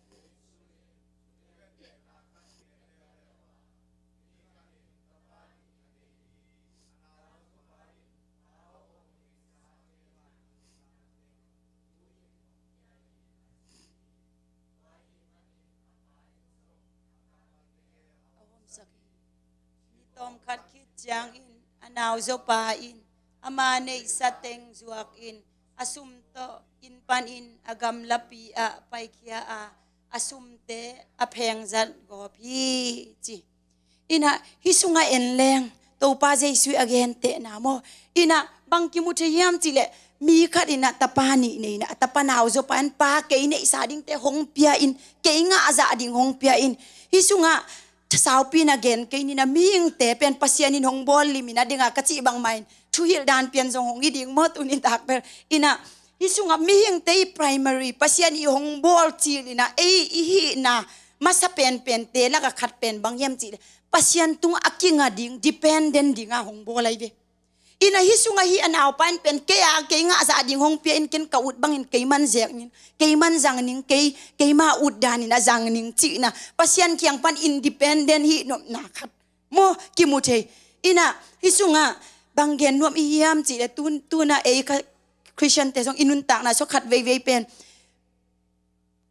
hawmsak hi. Ni tawmkhat khit ciangin a nauzaw pa in ama neihsa teng zuakin a sum tawh inn panin a gamlapi ah paikhia a, a sumte a phengzat gawp hi ci. Ina hih sungah en leng Topa Jesu a gentehna maw. Ina bang kimu thei hiam cih leh mi khat ina tapa nih nei ina a tapa nauzaw pa in pa kei neihsa dingte hong pia in, kei ngahzah ding hong pia in. Hih sungah saupi na gen kei nina mihingte pen Pasian in hong bawl lim ina dinga ka cih bangmah in thuhilh dan pian zong hong hi ding maw tuni tak ber. Ina hih sungah mihingte i primary Pasian i hong bawl cil ina ei i hihna masa penpente lakah khat pen bang hiam cih leh Pasian tungah a kinga ding, dependent dinga hong bawl ahi ve. Ina hih sungah hih a naupa in pen kei a kei ngahzah ding hong pia in, ken ka ut bangin kei man zek ning, kei man zang ning, kei, keima ut danin a zang ning cihna Pasian kiang pan independent hih nopna khat maw kimu thei. Ina hih sungah bang gen nuam i hiam cih leh tun, tuna ei kha Christian te zong i nuntakna sua khat veivei pen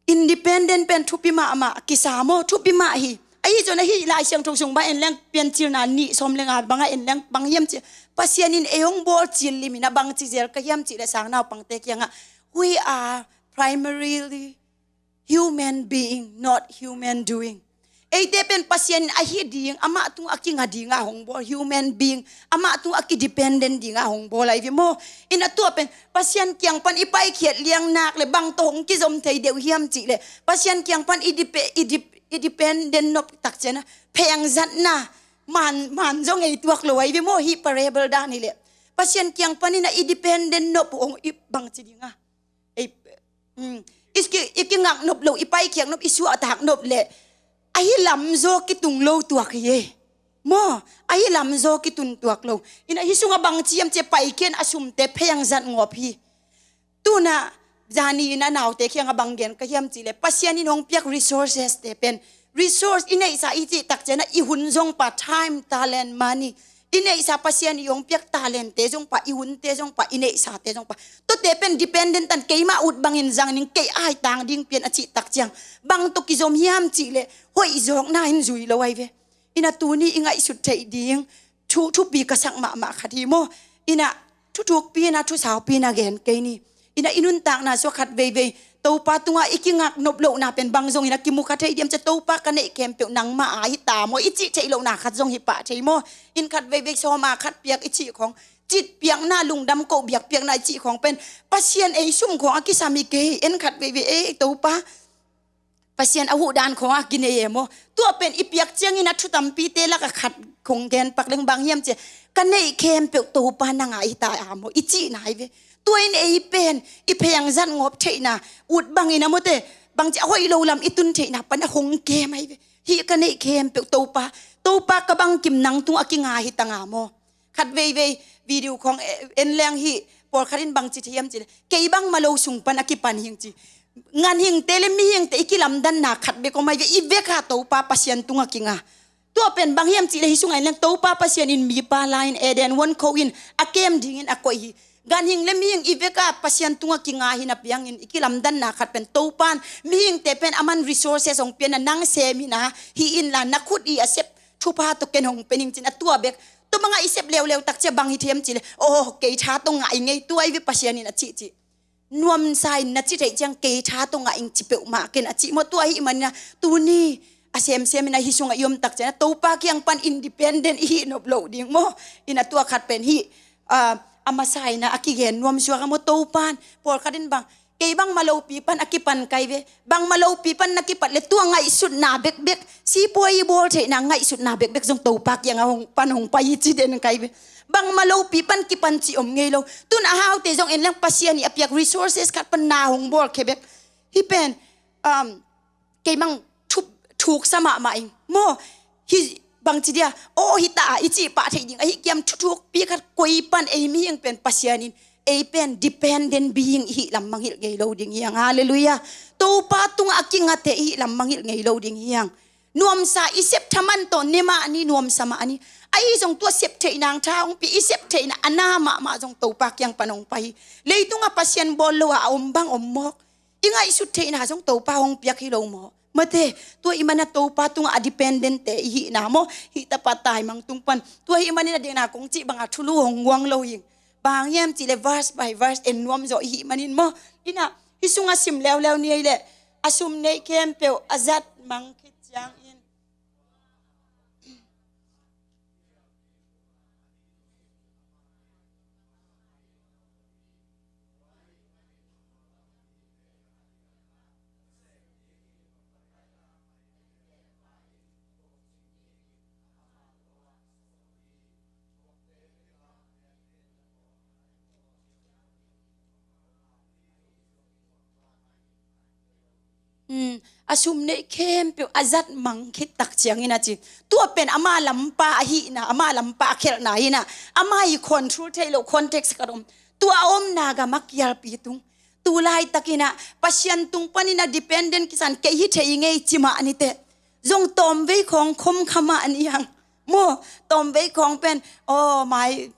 independent pen thupi mahmah kisa maw, thupi mah hi. Ahi zong ahi Lai Siangtho sung bang en leng Piancilna nih sawm le nga bangah en leng bang hiam cih, Pasian in ei hong bawl cil lim ina bang ci zel ka hiam cih leh sang naupangte kiangah, we are primarily human being, not human doing. Eite pen Pasian in ahi ding, amah tungah a kinga dinga hong bawl human being, amah tungah a kidependent dinga hong bawl ahi ve maw. Ina tua pen Pasian kiang pan i paikhiat liang nak leh bang tawh hong kizom thei deuh hiam cih leh Pasian kiang pan i dipe, i dip, i dependent nop tak ciana phengzatna man, man zong ei tuak lo ahi ve maw. Hih parable dan hi leh Pasian kiang pan ina i dependent nop uh hong i bang ci dinga ei, um, i ki, i kingak nop lo, i paikhiak nop, i suahtak nop leh ahi lamzaw kitung lo tuak hi ei. Maw, ahi lamzaw kitun tuak lo. Ina hih sungah bang ci hiam cih leh paikhian a sumte phengzat ngawp hi. Tuna zani ina naute kiangah bang gen ka hiam cih leh Pasian in hong piak resources te pen, resource i neihsa i cih tak ciana i hun zong pa, time, talent, money, I neihsa Pasian i hong piak talente zong pah, i hunte zong pah, i neihsate zong pah. Tuate pen dependent tan, keimah ut bangin zang ning, kei ai tang ding pian a cih tak ciang, bang tawh kizom hiam cih leh hoih zawkna in zui lo ahi ve. Ina tuni i ngaihsut theih ding thu, thupi ka sak mahmah khat hi maw. Ina thuthukpi ina thusaupi ina gen kei ni. Ina i nuntakna sua khat veivei Topa tungah i kingak nop lohna pen bang zong ina kimu kha thei diam cia, Topa ka neih khempeuh nangmah a hi ta maw i cih theih lohna khat zong hi pah thei maw. In khat veivei sawma khat piak i cih khong, cit piakna, lungdam koh biak piakna i cih khong pen Pasian ei sum khong a kisam hi kei. En khat veivei ei Topa Pasian a huhdan khong a kinei e maw. Tua pen i piak ciangin a thu tampite lak a khat khong gen pak leng bang hiam cia, ka neih khempeuh Topa nang a hi ta a maw i cihna hi ve. Tua in ei pen i pheng zat ngawp theihna, ut bangin a mawte, bang cia a hoih lo lam i tun theihna pan a hong kem ahi ve. Hih ka neih khempeuh Topa, Topa ka bangkim nang tung a kinga hi ta nga maw. Khat veivei video khong en leng hih pawlkhat in bang ci thei hiam ci le, kei bangmah lo sung pan a kipan hing ci. Ganhingte le mihingte i kilamdanna khat bek om ahi ve, i veka Topa Pasian tung a kinga. Tua pen bang hiam ci le hih sungah en leng Topa Pasian in mipa la in Eden huan kho in a kem dingin a koih hi. Ganhing le mihing i veka Pasian tung a kinga hi na piangin i kilamdanna khat pen Topan mihingte pen a man resources hong pian a, nang sem hi na, hih in la na khut i a sep thupha tawh ken hong pen hing cin a tua bek. Tua banga i sep leuleu tak cia bang hi thiam ci le, oh, kei tha tawh ngah i ngei tua i ve Pasian in a cih cih. Nuamsa in na ci theih ciang kei tha tawh ngah ing ci peuhmah ken a cih maw. Tua hih manina tuni a semsem ina hih sungah i om tak ciana Topa kiang pan independent i hih nop loh ding maw. Ina tua khat pen hih, ah, a masa ina a kigen nuam suak a maw Topan. Pawlkhat in bang kei bangmah lopi pan a kipan kai ve. Bangmah lopi pan na kipat le tua ngaihsutna bekbek, sipuai i bawl theihna ngaihsutna bekbek zong Topa kiangah hong pan hong pai hi ci den kai ve. Bangmah lopi pan kipan ci om ngei lo. Tun a haute zong en leng Pasian i a piak resources khat pan na hong bawl khe bek. Hih pen, um, kei mang thuk sa mahmah ing maw. Hih bangci dia, aw hih ta a i cih pah theih ding ahi kiam, thuthukpi khat koi pan ei mihing pen Pasian in ei pen dependent being i hih lam mangngilh ngei lo ding hiang. Halleluiah. Topa tungah a kingate i hih lam mangngilh ngei lo ding hiang. Nuamsa i sep thaman tawh ne mah ni, nuamsa mah ni. Ahi zong tua sep theih nang tha hong pi, i sep theihna a na mahmah zong Topa kiang pan hong pai hi. Leitungah Pasian bawl lo a a om bang om mawk. I ngaihsut theihna zong Topa hong piak hi lo maw. Mate, tua i mana Topa tungah a dependent te i hihna maw. Hih tapa taimang tung pan tua hih manin a dikna kong cih banga thulu hong guang lo hing. Bang hiam cih le verse by verse en nuam zawh i hih manin maw. Ina hih sungah sim leuleu ni ei le a sum neih khempeuh a zat mang khit ciangin Um, a sum neih khempeuh a zat mang khit tak ciangin a ci. Tua pen ama lampa a hihna, ama lampa a khelhna hi na, ama i control theih loh context khat om. Tua a omna gam a kialpi tung. Tu laitakin a Pasian tung panin a dependent kisan kei hi thei ngei ci mah ni teh. Zong tawmvei khawng khom kha mah ni hang. Maw, tawmvei khawng pen, aw, mai,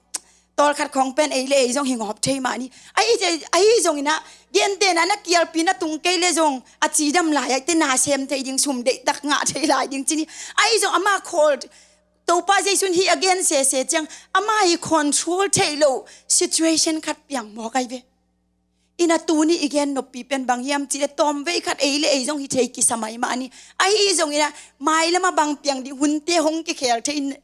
tawlkhat khawng pen ei le ei zong hi ngawp thei mah ni. Ahi, ahi zong ina, gentehna na kialpi na tung kei le zong a cidam lai, aite na sem thei ding, sum deihtak ngah thei lai ding ci ni. Ahi zong ama khawl, Topa Jesu'n hih a gen sese ciang, ama hi control theih loh situation khat piang mawk ahi ve. Ina tuni i gen noppi pen bang hiam cih le tawmvei khat ei le ei zong hi thei kisa mai mah ni. Ahi zong ina, mai lama bang piang ding hunte hong kikhel thei,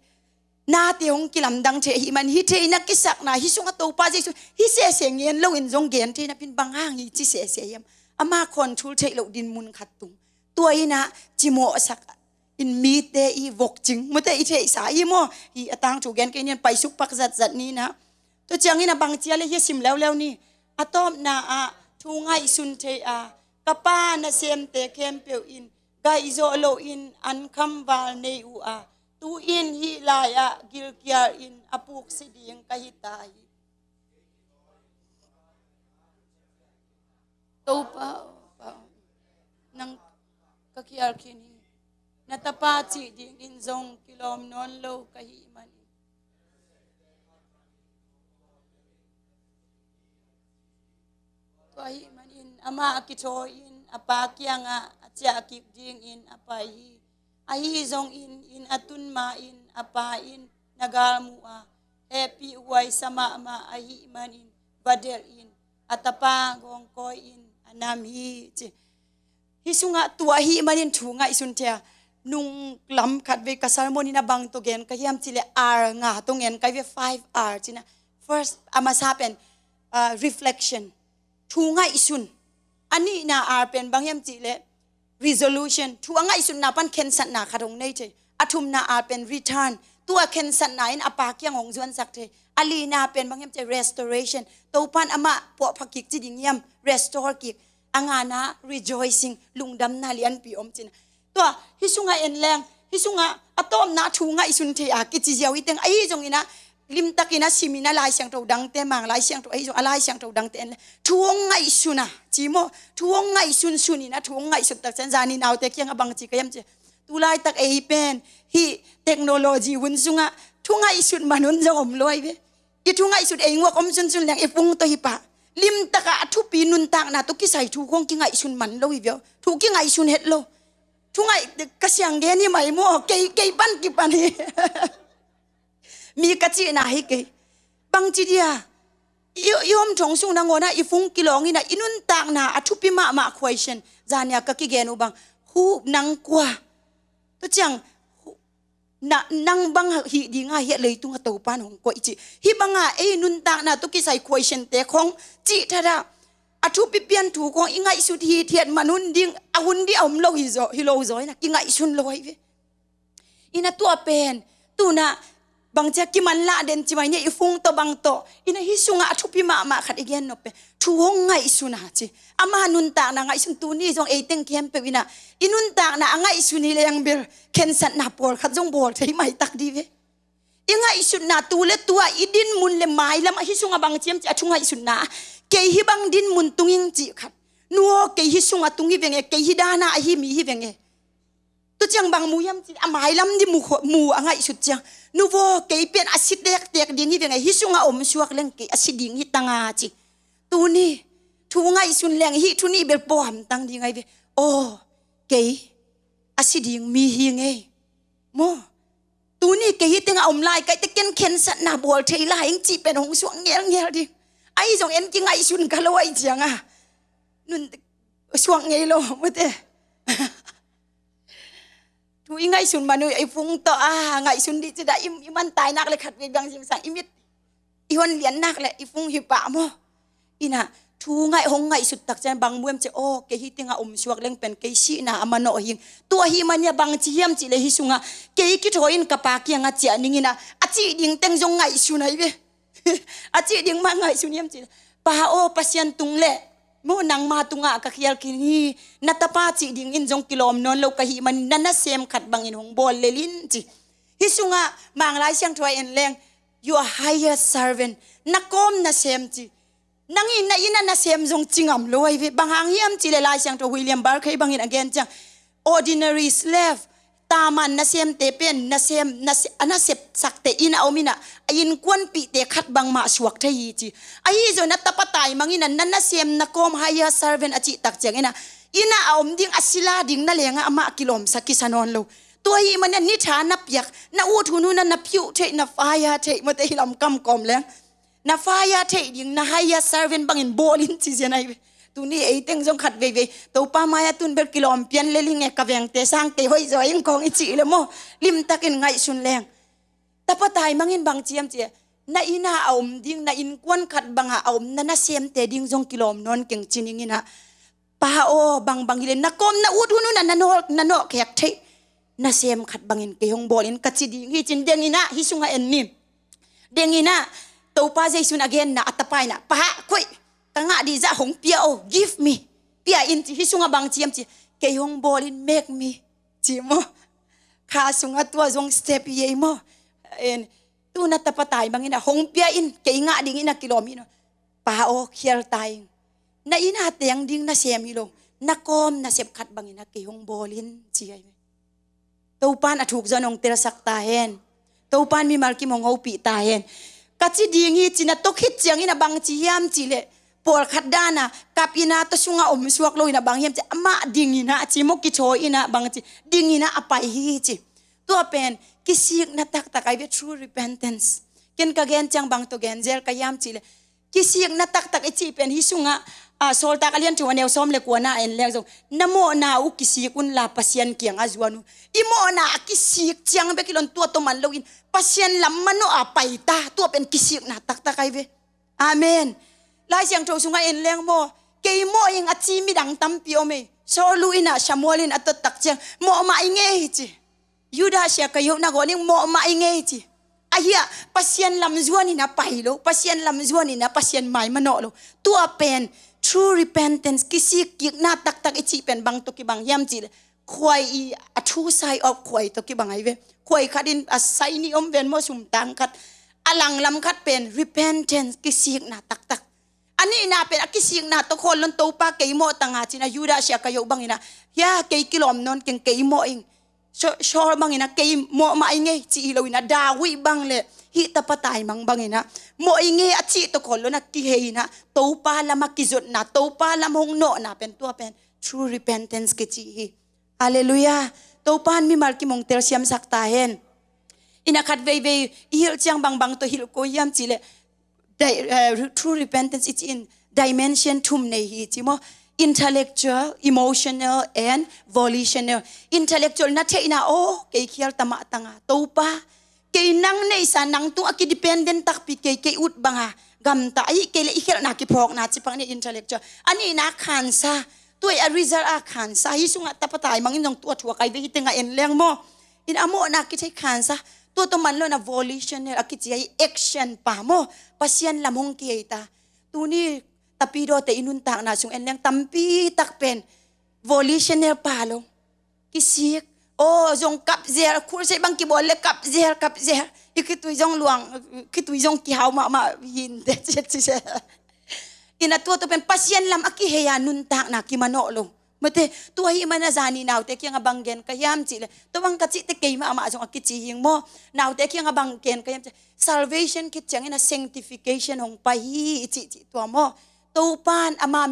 nate hong kilamdang thei ahih man hi theihna kisakna, hih sungah Topa Jesu hi sese ngen loin zong gen thei napi-in bang hang hi ci sese hiam. Ama control theih loh dinmun khat tung. Tua ina cimawhsak in mite i vokcing, mute i theihsa i maw. Hi a tangthu gen kei nian paisuk pak zatzat ni na. Tua ciangin a bang cia le hi a sim leuleu ni. A tawpna ah thu ngaihsun thei a, ka Pa nasemte khempeuh in gaihzawh loin an khamval nei uh a, tu-in hih lai-ah gilkial in a puksi ding ka hi ta hi. Topa, Pa, nang ka khial khin hi. Na tapa cih dingin zong kilawm nawn lo ka hih manin Tua ahih manin amah a kithawi-in a pa kiangah a ciah kik dingin a pai hi. Ahi zongin inn a tun ma-in a pa in na galmuh a, hehpihhuai sa mahmah ahih manin va delhin a tapa gawngkawi-in a nam hi, ci. Hih sungah tua ahih manin thu ngaihsun thei a, nung lam khat vei ka sermon in a bang tawh gen ka hiam cih leh R nga tawh gen ka hi ve, five R ci-in a. First, a masa pen, ah, reflection. Thu ngaihsun. A nihna R pen bang hiam cih leh resolution. Thu a ngaihsutna pan khensatna khat hong nei thei. A thumna R pen return. Tua khensatna in a pa kiang hong zuansak thei. A lina pen bang hiam cih leh restoration. Topa'n amah puahpha kik ci ding hiam, restore kik. A ngana rejoicing, lungdamna lianpi om ci-in a. Tua, hih sungah en leng, hih sungah a tawpna thu ngaihsun thei a kici ziau hi teng, ahi zongin a, limtakin a simin a Lai Siangtho dangte, Mang Lai Siangtho, ahi zong a Lai Siangtho dangte en leng, thu hong ngaihsun a, ci maw, thu hong ngaihsun sunin a, thu hong ngaihsut tak ciang, zani naute kiangah bang ci ka hiam cih leh, tu laitak ei pen hih technology hun sungah thu ngaihsut man hun zong om lo hi ve. I thu ngaihsut ei nguak om sunsun leng i phone tawh hi pah. Limtakah a thupi nuntakna tawh kisai thu khawng kingaihsun man lo hi ve aw. Thu kingaihsun het lo. Thu ngaih, ka siang gen hi mai maw, kei, kei pan kipan hi. Mi ka cihna hi kei. Bangci dia, i, i om thong sung nangawnah i phone kilawng in a, i nuntakna a thupi mahmah question. Zania ka kigen uh bang, hu nang kua. Tua ciang, hu, na, nang bang hih dinga hih leitung a Topa'n hong koih cih. Hih banga ei nuntakna tawh kisai question te khawng cih thadah, a thupi pian thu khawng i ngaihsut hithiat man hun ding, a hun ding a om lo hi zaw, hi lo zaw in a kingaihsun lo hi ve. In a tua pen, tu-in a bangci a kimanlah den ci mai ni, i phone tawh bang tawh. In a hih sungah a thupi mahmah khat i gen nop pen, thu hong ngaihsun a ci. Ama nuntakna ngaihsun, tuni zong ei teng khempeuh in a, i nuntakna a ngaihsun hi leng bel, khensatna pawlkhat zong bawl thei maitak di ve. I ngaihsutna tu le tu-a i dinmun le mailam a hih sungah bang ci hiam cih leh a thu ngaihsutna. Kei hih bang dinmun tung ing cih khat. Nu aw, kei hih sungah tung hi veng e, kei hih dana ahi mi hi veng e. Tua ciang bang mu hiam cih leh a mailam ding mu kho-, mu a ngaihsut ciang. Nu aw, kei pen a si tektek ding hi veng e, hih sungah om suak leng kei a si ding hi tang a ci. Tuni, thu ngaihsun leng hih thu nih bel pawhamtang ding ahi ve. Aw, kei a si ding mi hi ing ei. Maw. Tuni kei hih tengah om lai ka hih teh ken khensatna bawl thei lai ing cih pen hong suak ngelngel ding. Ahi zong en kingaihsun ka lo ahih ciang a. Nun suak ngei lo, mawte. Thu i ngaihsun man uh, i phone tawh a ngaihsun dih ci dah, i, i man tai nak le khat vei bang zingsang, i mit i hon lian nak le i phone hi pah maw. In a, thu ngaih, hong ngaihsut tak ciang bang mu hiam cih leh, aw, kei hih tengah om suak leng pen kei sihna a manawh hi ing. Tua ahih manin a bang ci hiam cih leh hih sungah kei kithawi-in ka pa kiangah ciah ning in a, a cih ding teng zong ngaihsun ahi ve. A cih ding mah ngaihsun hiam cih leh, Pa aw, Pasian tung le maw, nangma tungah ka khial khin hi. Na tapa cih dingin zong kilawm nawn lo ka hih manin na nasem khat bangin hong bawl lel in ci. Hih sungah Mang Lai Siangtho ah en leng, your highest servant. Na kawm nasem ci. Nang in na inn a nasem zong ci ngam lo ahi ve. Bang hang hiam cih leh Lai Siangtho William Barclay bangin a gen ciang, ordinary slave, taman nasemte pen, nasem, nase-, a nasepsakte inn a om in a, a innkuanpihte khat bangmah suak thei hi ci. Ahi zongin a tapa taimang in a, na nasem na kawm, highest servant a cih tak ciangin a, inn a a om ding, a sila ding na lengah amah kilawmsa kisa nawn lo. Tua ahih manin a ni tha na piak, na ut hun hun a na phiuh theih, na fire theih, mawte, hih lam kam kawm leng. Na fire theih ding, na highest servant bangin bawl in ci ziau ahi ve. Tuni ei teng zong khat veivei, Topa mai-ah tu-in bel kilawm pian lel ing e, ka vengte sang kei hoih zaw ing kawng i cih leh maw, limtakin ngaihsun leng. Tapa taimang in bang ci hiam cih leh, na inn a a om ding, na innkuan khat bangah a om na nasemte ding zong kilawm nawn keng ci ning in a, Pa aw, bangbang hi leh na kawm, na ut hun hun a na nawh, na nawh khek theih nasem khat bangin kei hong bawl in ka ci ding hi ci-in deng in a, hih sungah en ni. Deng in a, Topa Jesu in a genna, a tapa in a, Pa, koih, ka ngah ding zah hong pia o, give me. Pia in ci, hih sungah bang ci hiam cih leh, kei hong bawl in, make me, ci maw. Kha sungah tua zong step hi ei maw. En, tu-in a tapa taimang in a, hong pia in, kei ngah dingin a kilawm in aw. Pa aw, khial ta ing. Na inn a teng ding nasem hi lo, na kawm nasep khat bangin a kei hong bawl in, ci ahi ve. Topa'n a thuk zong hong telsak ta hen. Topa'n mimal kim hong hopih ta hen. Ka ci ding hi ci-in a, tua khit ciangin a bang ci hiam cih leh, pawlkhat dan a kap in a, tua sungah om suak lo in a, bang hiam cih leh amah ding in a, ci maw, kithawi in a, bang ci, ding in a a pai hi ci. Tua pen kisikna taktak ahi ve, true repentance. Ken ka gen ciang bang tawh gen zel ka hiam cih leh, kisikna taktak i cih pen hih sungah, ah, Sawltak a lian thum a neu sawm le kua na en leng zong, na mawhna uh kisik unla Pasian kiangah zuan un. I mawhna a kisik ciang bek hi lo in, tua tawh man lo in Pasian lam manawh a pai ta, tua pen kisikna taktak ahi ve. Amen. Lai Siangtho sungah en leng maw, kei mawh ing a ci midang tampi om ei. Saul in a, Samuel in a tot tak ciang, mawh mah ing ei ci. Judas Iskariot nangawn in mawh mah ing ei ci. Ahi a, Pasian lam zuan in a pai lo, Pasian lam zuan in a Pasian mai manawh lo. Tua pen true repentance, kisik kikna taktak i cih pen bang tawh kibang hiam cih leh, khuai i, a true side of khuai tawh kibang ahi ve. Khuai khat in a sai nih om ven maw, sumtang khat. A langlam khat pen repentance, kisikna taktak. A nihna pen a kisikna tawh khawl lo in, Topa kei mawh ta nga ci in a, Judas Iskariot bang in a, hia, kei kilawm nawn keng, kei mawh ing. Saul, Saul bang in a, kei mawh mah ing ei ci hi lo in a, David bang le hih tapa taimang bang in a, mawh ing ei a cih tawh khawl lo in a, kihei in a, Topa lam a kizotna, Topa lam hong nawhna pen, tua pen true repentance kici hi. Halleluiah. Topa'n mimal kimongtel siamsak ta hen. In a, khat veivei i hilh ciang bangbang tawh hilh kul hiam cih leh, di-, eh, true repentance i cih in dimension thum nei hi ci maw. Intellectual, emotional and volitional. Intellectual, na theihna, aw, kei khial ta mah ta nga, Topa, kei nang neihsa, nang tungah kidependent takpi kei, kei ut bang a gamta, ahi kei leh i khelhna kiphawkna ci pah ni, intellectual. A nihna khansa, tua a result a khansa, hih sungah tapa taimang in zong tua thuak ahi ve, hih tengah en leng maw. In a, mawhna kithei khansa, tua tawh man lo in a volitional a kici ahi, action pa maw, Pasian lam hong kihei ta. Tuni tapidawte i nuntakna sung en leng tampi tak pen volitional pa lo. Kisik. Aw, zong kap zel, crusade bang kibawl leh kap zel, kap zel. I khitui zong luang, khitui zong kihau mahmah hi inteh, ci, ci, ci. In a, tua tawh pen Pasian lam a kihei a nuntakna kimanawh lo. Mate, tua ahih man a zan in naute kiangah bang gen ka hiam cih leh, tua bang ka cih teh keimah amah zong a kici hi ing maw. Naute kiangah bang gen ka hiam cih leh, salvation khit ciangin a sanctification hong pai hi i cih, cih tua maw. Topa'n ama,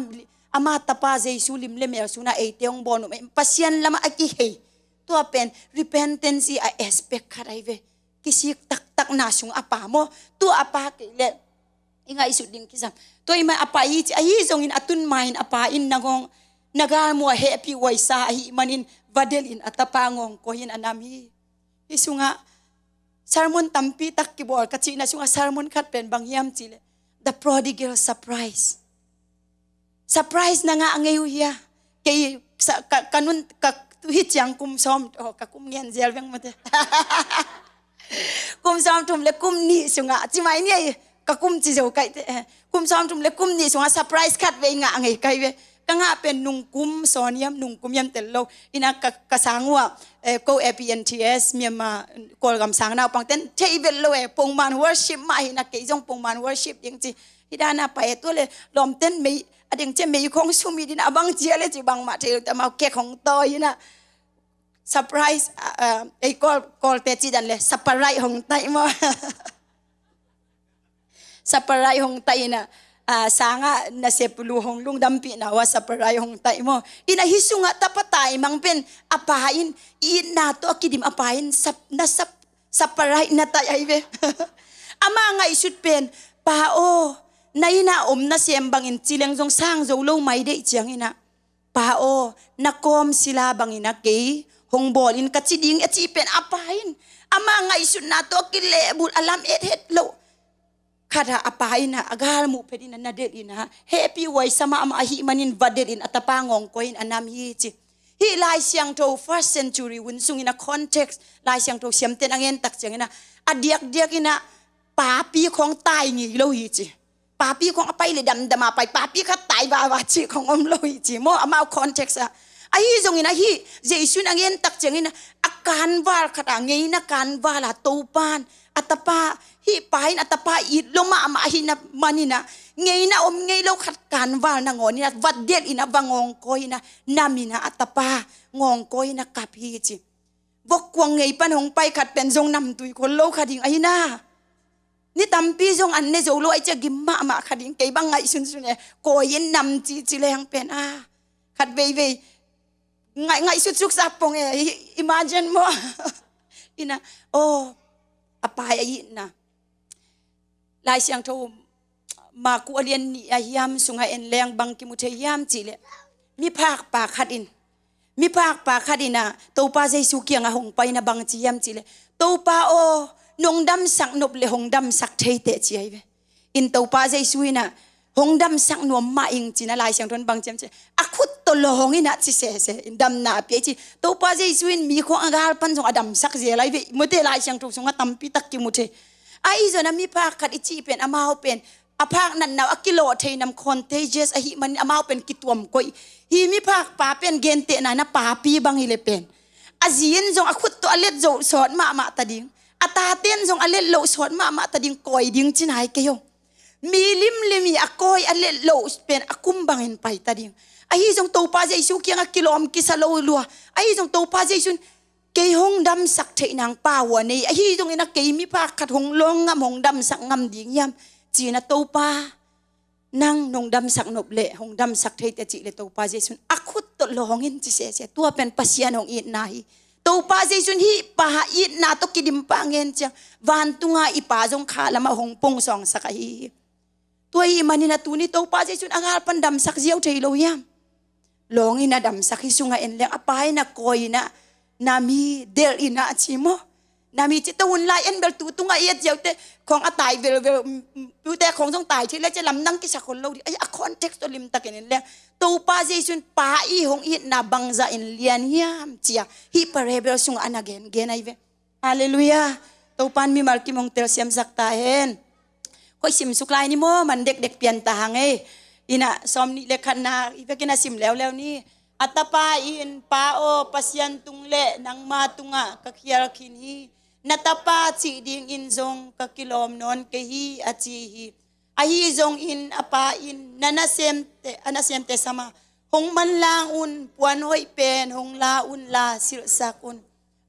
ama tapa Jesu lim le mel sungah eite hong bawl nuam, Pasian lamah a kihei. Tua pen repentance i a aspect khat ahi ve. Kisik taktakna sung a pa maw. Tua a pa kei leh i ngaihsut ding kisam. Tua ahih man a pa i ci, ahi zongin a tun ma in a pa in nang hong, na galmuh a hehpih huaisa ahih manin va delh in a tapa ngawngkawi in a nam hi. Hih sungah sermon tampi tak kibawl ka cihna sungah sermon khat pen bang hiam cih leh, The Prodigal Surprise. Surprise na ngah ngei uh hia? Kei sa, ka, ka nun, ka, tu hi ciang kum sawm, oh, ka kum ngen zel veng mate. Kum sawmthum le kum nih sungah, ci mai ni ei, ka kum ci zo kaih teh. Kum sawmthum le kum nih sungah surprise khat vei ngah ngei kaih ve. Ka ngah pen nung kum sawn hiam, nung kum hiam tel lo. In a, ka, ka sang uh ah, eh, ko A P N T S, Myanmar, Kawlgam sang naupangte'n thei vet lo e, pongman worship mah hi in a, kei zong pongman worship ding ci. Hih dan a pai e, tua leh lawmte'n mei, a ding ciang mei khong sum hi ding a, bang ci a leh ci bangmah thei lo teh, amau kek hong tawi in a. Surprise, ah, ah, ei Kawl, Kawlte cih dan leh, surprise hong taih maw. Surprise hong taih in a, ah, sangah nasep lu hong lungdampihna uh ah surprise hong taih maw. In a, hih sungah tapa taimang pen, a pa in, itna tawh a kidim a pa in, sap, na sap, surprise na taih ahi ve. Ama ngaihsut pen, Pa aw, na inn ah om nasem bangin ci leng zong sang zo lo mai deih ciangin a, Pa aw, na kawm sila bangin a kei hong bawl in ka ci ding a cih pen a pa in ama ngaihsutna tawh a kilehbulh, a lam et het loh khat ah a pa in a, a galmuh phet in a, na delh in a, hehpih huaisa mahmah ahih manin va delh in a tapa ngawngkawi in a nam hi ci. Hih Lai Siangtho first century hun sungin a context, Lai Siangtho siamte'n a ngen tak ciangin a, a diakdiak in a papi khong tai ngei lo hi ci. Papi khong a pai leh damdam a pai, papi khat tai vava cih khong om lo hi ci maw, amau context ah. Ahi zongin a, hih Jesu in a ngen tak ciangin a, a kanval khat a, ngeina kanval a, Topa'n a tapa, hih pa in a tapa it lua mahmah ahih manin a, ngeina om ngei lo khat kanval nangawn in a, va delh in a, va ngawngkawi in a, nam in a, a tapa ngawngkawi in a kap hi ci. Vok kuang ngei pan hong pai khat pen zong namtui khol lo kha ding ahi na. Ni tampi zong an ne zo lo ai cia gim mahmah kha ding, kei bang ngaihsunsun e, kawi in nam cici leng pen a, khat veivei ngaih, ngaihsutsuk sa pong e. Imagine maw. Ina, oh, a pai a itna. Lai Siangtho Maku a lian nih a hiam sungah en leng bang kimu thei hiam cihleh, miphakpa khat in, miphakpa khat in ah Topa Jesu kiangah hong paina bang ci hiam cihleh, Topa aw, nong damsak nop le hong damsak thei teh ci ahi ve. In Topa Jesu in ah hong damsak nuam mah ing ci-in ah Lai Siangtho in bang ci hiam cihleh, a khut tawh lawng in ah ci sese in damna a pia i ci. Topa Jesu in mi khawng a gal pan zong a damsak zel ahi ve. Mute Lai Siangtho sungah tampi tak kimu thei. Ahi zongin ah miphak khat i cih pen amau pen a phak natna uh a kilawh thei nam, contagious ahih manin amau pen kituam koih. Hih miphakpa pen gentehna in ah papi bang hi leh pen a zi in zong a khut tawh a let zo sawt mahmah ta ding, a tate in zong a let loh sawt mahmah ta ding, kawi ding ci nai kei aw. Mi limlim i a kawi a let loh pen a kum bangin pai ta ding. Ahi zong Topa Jesu kiangah kilawm kisa lo lua. Ahi zong Topa Jesu in kei hong damsak theih nang pau a nei, ahi zongin ah kei miphak khat hong lawng ngam, hong damsak ngam ding hiam ci-in ah Topa, nang nong damsak nop leh hong damsak thei teh cih leh Topa Jesu in a khut tawh lawng in ci sese. Tua pen Pasian hong itna hi. Topa Jesu in hih pa itna tawh kidim pah ngen ciang vantunga i Pa zong kha lamah hong pungsawngsak ahi hi. Tua ahih manin ah tuni Topa Jesu in a gal pan damsak ziau thei lo hiam? Lawng in ah damsak, hih sungah en leng a pa in ah kawi in ah nam hi, delh in ah ci maw. Nam hi ci, tua hun lai en bel tu tungah i et ziau teh khawng a tai velvel, mm, mm, tute khawng zong tai thei leh ci lamdang kisa khol lo ding. Ai, a context tawh limtakin en leng Topa Jesu in pa i hong itna bangzah in lian hiam ci-a hih parable sungah a na gengen ahi ve. Halleluiah. Topa in mimal kim hong telsiamsak ta hen. Koi simsuk lai ni maw, man dekdek pian ta hang ei. In ah sawmnih le khatna i vekin a sim leuleu ni. A tapa in, Pa aw, Pasian tung le nangma tungah ka khial khin hi. Na tapa cih dingin zong ka kilawm nawn kei hi, a ci hi. Ahi zongin a pa in, na nasemte, a nasemte sam a, hong manlang un, puan hoih pen hong la unla silhsak un.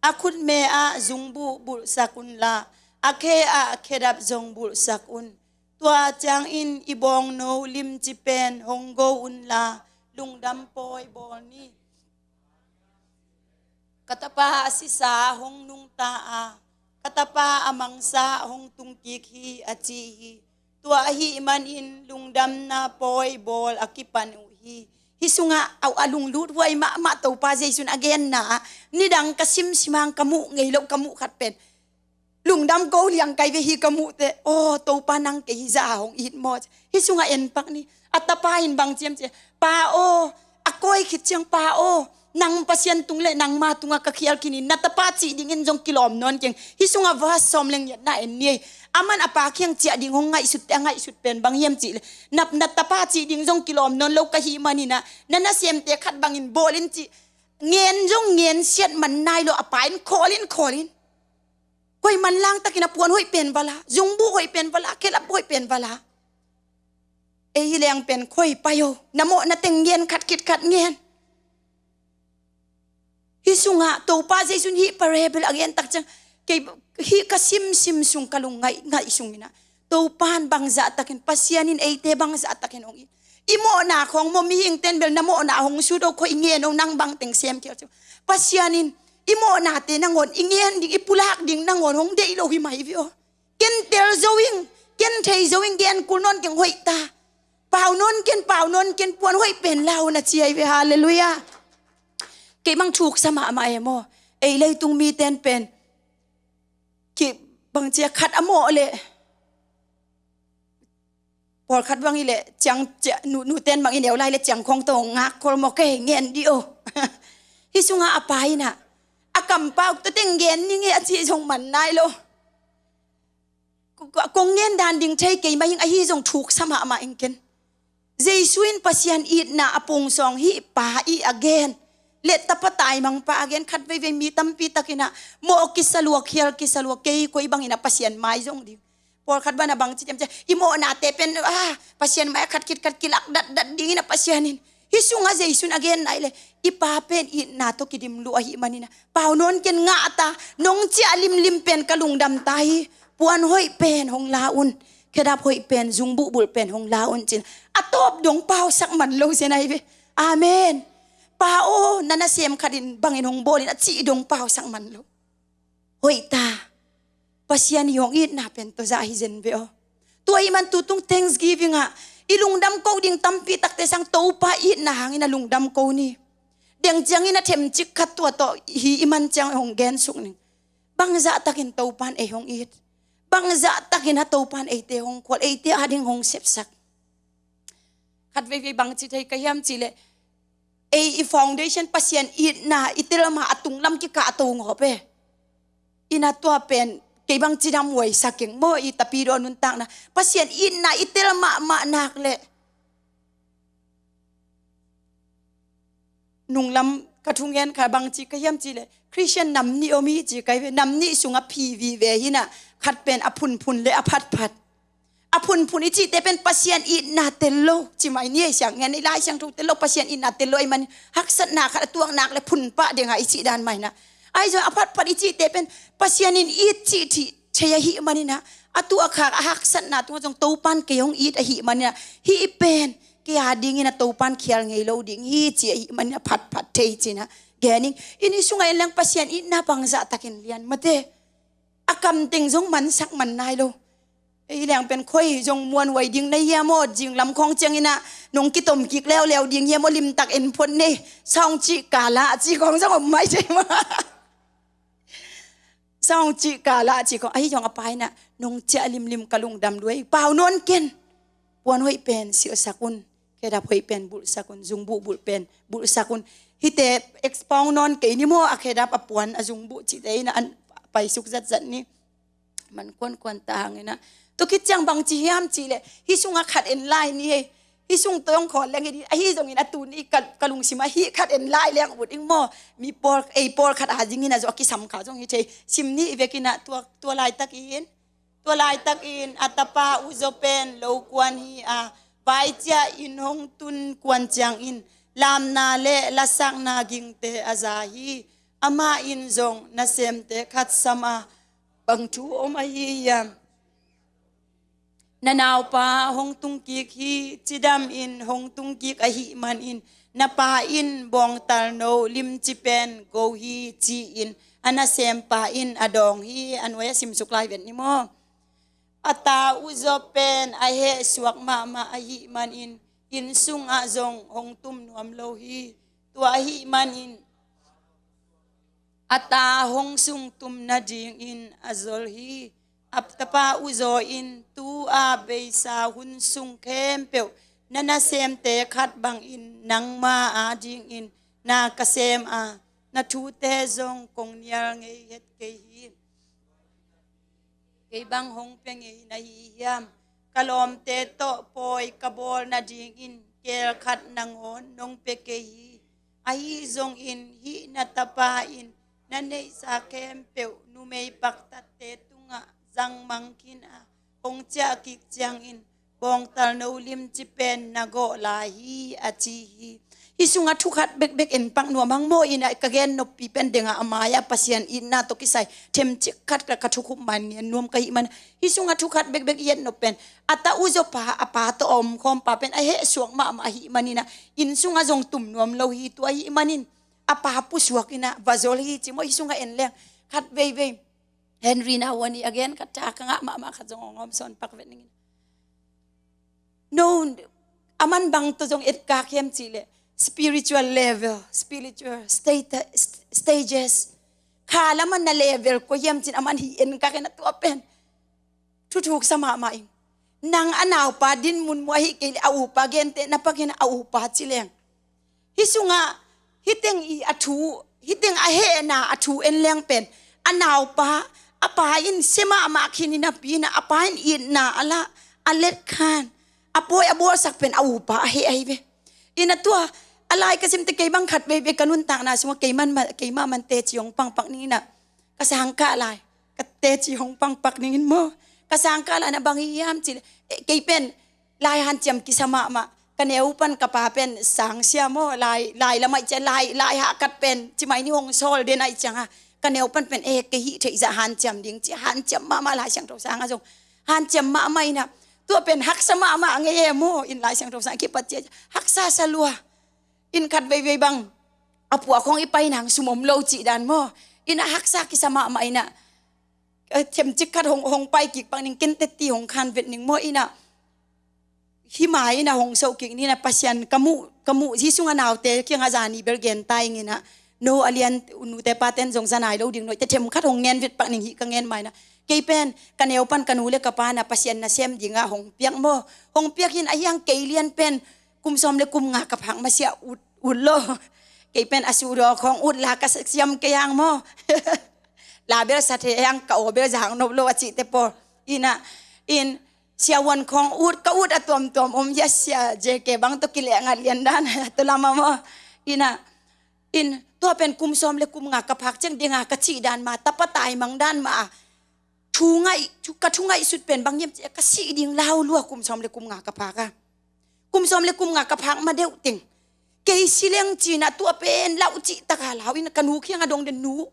A khutme ah zungbuh bulhsak unla, a khe ah khedap zong bulhsak un. Tua ciangin i bawngno limci pen hong go unla, lungdam pawi bawl ni. Ka tapa a sisa hong nungta a, ka tapa a mangsa hong tungkik hi, a ci hi. Tua ahih manin lungdamna pawi bawl a kipan uh hi. Hih sungah a, a lunglut huai mahmah Topa Jesu in a genna ah, nidang ka simsim hang ka muh ngei loh ka muh khat pen lungdam ko liang kai ve hi ka muh teh. Aw, Topa nang kei hi zah a hong it maw. Hih sungah en pak ni. A tapa in bang ci hiam cih leh, Pa aw, a kawi khit ciang, Pa aw, nang Pasian tung le nangma tungah ka khial khin hi, na tapa cih dingin zong kilawm nawn keng. Hih sungah verse sawm le giatna en ni ei. Aman a pa kiang ciah ding hong ngaihsut teh a ngaihsut pen bang hiam cih leh, na, na tapa cih ding zong kilawm nawn lo ka hih manin ah, na nasemte khat bangin bawl in ci. Ngen zong ngen siat man nai lo, a pa in khawl in, khawl in. Koi manlang takin a puan hoih pen va la, zungbuh hoih pen va la, khedap hoih pen va la. Ei hi leng pen koi pai o, na mawhna teng ngen, khat khit khat ngen. Hih sungah Topa Jesu in hih parable a gen tak ciang, kei hih ka simsim sung ka lungngaih ngaih sungin ah, Topa in bangzah takin, Pasian in eite bangzah takin hong it. I mawhna khawng maw, mihingte in bel na mawhna hong sut o, khoi ngen o, nang bang teng sem khial ci. Pasian in i mawhnate nangawn i ngen ding, i pulak ding nangawn hong deih lo hi mai ve aw. Ken tel zo ing, ken thei zo ing, gen kul nawn keng, hoih ta. Pau nawn ken, pau nawn ken, puan hoih pen la un, a ci ahi ve. Halleluiah. Kei bang thuk sa mahmah e maw. Ei leitung mite in pen, ki bang cia khat a mawh leh, pawlkhat bang hi leh ciang, cia, nu, nute in bang i neu lai leh ciang khawng tawh ngak khol maw, kei ngen dih o. Hih sungah a pa in ah, a kampau tawh teng ngen ning e, a cih zong man nai lo. Ko, ko, kong ngen dan ding thei kei mah ing, ahi zong thuk sa mahmah ing ken. Jesu in Pasian itna a pungsawng hih pa i a gen, le tapa taimangpa a gen, khat veivei mi tampi takin ah mawh kisa lua, khial kisa lua, kei koi bangin ah Pasian mai zong ding. Pawlkhat bang ah bang ci hiam cih leh, i mawhnate pen, ah, Pasian mai ah khat khit khat kilak datdat dingin ah Pasian in. Hih sungah Jesu in a genna hi leh, i pa pen itna tawh kidim lua ahih manin ah, pau nawn ken, ngah ta, nong ciah limlim pen ka lungdam ta hi. Puan hoih pen hong la un, khedap hoih pen, zungbuh bulh pen hong la un cin. A tawp dong pausak man lo sia nai ve. Amen. Pa aw, na nasem khatin bangin hong bawlin a cih dong pausak man lo. Hoih ta. Pasian i hong itna pen tua zah hi zen ve aw. Tua i man tutung Thanksgiving ah i lungdam ko ding tampi takte sang Topa itna hangin a lungdam ko ni. Deng ciangin a themcik khat tua tawh hi i man ciang hong gensuk ning. Bangzah takin Topan ei hong it. Bangzah takin a Topan eite hong khual, eite ading hong sepsak. Khat veivei bangci thei ka hiam cihleh, ei i foundation Pasian itna i tel mah a tunglam kikah a to ngawp e. Ina tua pen kei bang cidam huai sakeng maw, i tapidaw nuntakna Pasian itna i tel mahmah nak leh nunglam ka thungen kha bangci ka hiam cihleh, Christian nam nih om hi ci kai ve, nam nih sungah phi vive hinah, khat pen a phunphun le a phatphat. A phunphun i cihte pen Pasian itna tel lo ci mai ni ei, siang ngen i Lai Siangtho tel lo, Pasian itna tel lo ei man haksatna khat a tuaknak le phun pah dengah i cih dan mai na. Ahi zong a phatphat i cihte pen Pasian in it cih thih thei ahih maninah, a tuahkhak a haksatna tungah zong Topan kei hong it ahih maninah, hih pen kei a dingin a Topan khial ngei lo ding hi ci ahih maninah phatphat thei cinah. Gening, i ni sungah en leng Pasian itna bangzah takin lian mate. A kamteng zong mansak man nai lo. Ei leng pen khoi zong muanhuai ding na hiam aw, zinglam khawng cianginah nong kitom kik leuleu ding hiam aw, limtak en phot nei. Sawng cih kala a cih khawng zong om mai cei maw. Sawng cih kala a cih khawng ahi zong a pa inah nong ciah limlim ka lungdam duai, pau nawn ken. Puan hoih pen silhsak un, khedap hoih pen bulhsak un, zungbuh bulh pen bulhsak un. Hihte expound nawn kei ni maw, a khedap a puan a zungbuh cihte inah an paisuk zatzat ni. Man kuankuan ta hanginah. Tua khit ciang bangci hiam cihleh, hih sungah khat en lai ni hei. Hih sung tawng khawl leng hi di, ahi zongin a tuni ka, ka lungsimah hih khat en lai leng ut ing maw. Mi pawl, ei pawl khat a zingin a zo a kisam kha zong hi thei. Sim ni i vekinah tua, tua laitak in. Tua laitakin a tapa uzaw pen lo kuan hi a, vaiciah inn hong tun kuan ciangin lamna le lasakna gingte a za hi. Amah in zong nasemte khat sam a, bang thu om ahi hiam? Na naupa hong tungkik hi, cidam in hong tungkik ahih manin na pa in bawngtal no limci pen go hi, ci-in a nasempa in a dawng hi. A nuai a simsuk lai vet ni maw? A ta uzaw pen a hehsuak mahmah ahih manin inn sungah zong hong tum nuam lo hi. Tua ahih manin a ta hong sungtum nadingin a zol hi. A tapa uzaw in tu-a beisa hun sung khempeuh na nasemte khat bangin nangma adingin na ka sem a, na thute zong kong nial ngei het kei hi. Kei bang hong pia ngei na hi hiam? Ka lawmte tawh pawi ka bawl nadingin keel khat nangawn nong pia kei hi. Ahi zongin hih na tapa in na neihsa khempeuh numei paktatte tungah zangmang khin a, hong ciah kik ciangin bawngtal no limci pen na gawh lai hi, a ci hi. Hih sungah thu khat bekbek en pak nuam hang maw, inah ka gen noppi pen dengah a mai-ah Pasian itna tawh kisai themcik khat ka, ka thukhup man ngen nuam ka hih man. Hih sungah thu khat bekbek i et nop pen a ta uzaw pa, a pa tawh a omkhawm pa pen a hehsuak mahmah ahih maninah inn sungah zong tum nuam lo hi. Tua ahih manin a pa pusuak inah va zol hi ci maw. Hih sungah en leng khat veivei Henry na huan i a gen khat tha ka ngah mahmah khat zong hong om sawn pak vet ningin. No, a man bang tawh zong etkak hiam cihleh spiritual level, spiritual state-, st-, stages. Kha lam a na level kua hiam cin a man hi enkak in a tua pen thuthuk sa mahmah ing. Nang a naupa dinmun muah hi kei leh a upa gente na pakin a upa ci leng. Hih sungah hih teng i a thu, hih teng a hehna a thu en leng pen a naupa, a pa in sia mahmah khin i napi inah a pa in itna a lah, a let khan a pawi a bawlsak pen a upa a heh ahi ve. Inah tua a lai ka simte kei bang khat veivei ka nuntakna sungah keimah, keimah man teci hong pangpak ning inah ka sangkah lai, ka teci hong pangpak ningin maw, ka sangkah lai na bang hi hiam cihleh, eh, kei pen lai hanciam kisa mahmah. Ka neu pan ka pa pen sangsia maw, lai, lai lam aih ciah, lai, lai hahkat pen ci mai ni, hong sawl den aih cianga Ka neu pan pen, eh, kei hih theih zah hanciam ding ci, hanciam mahmah Lai Siangtho sangah zong. Hanciam mahmah inah, tua pen haksa mahmah ngei e maw, in Lai Siangtho sang kipat cia, haksa sa lua. In khat veivei bang, a puak hong i pai nang sum om lo cih dan maw. Inah haksa kisa mahmah inah, eh, themcik khat hong, hong pai kik pak ning, ken teti hong khan vet ning maw inah. Hih mai inah hong soh kik ni inah Pasian ka muh, ka muh hi sungah naute kiangah zani bel gen ta ing inah. No a lian nute paten zong za nai lo ding, noite themkhat hong ngen vet pak ning hih ka ngen mai inah. Kei pen, ka neu pan ka nu le ka pa na Pasian nasem dingah hong piak maw. Hong piak in a hiang kei lian pen, kum sawm le kum nga ka phak masiah ut, ut lo. Kei pen a suhdawk hong ut la ka siam kei hang maw. La bel sa thei hang ka aw bel zang nop lo a cihte pawl. Inah, in, siavuan khawng ut, ka ut a tuamtuam om hia, sia J K bang tawh kileh ngat lian dan, tua lamah maw. Inah, in, tua pen kum sawm le kum nga ka phak ciang dinga ka cih dan mah, tapa taimang dan mah, thu ngaih, thu, ka thu ngaihsut pen bang hiam cih, ka sih ding lau lua kum sawm le kum nga ka phak a. Kum sawm le kum nga ka phak ma deuh teng. Kei si leng ci inah tua pen lau cih taka lau inah ka nu kiangah dong den, nu,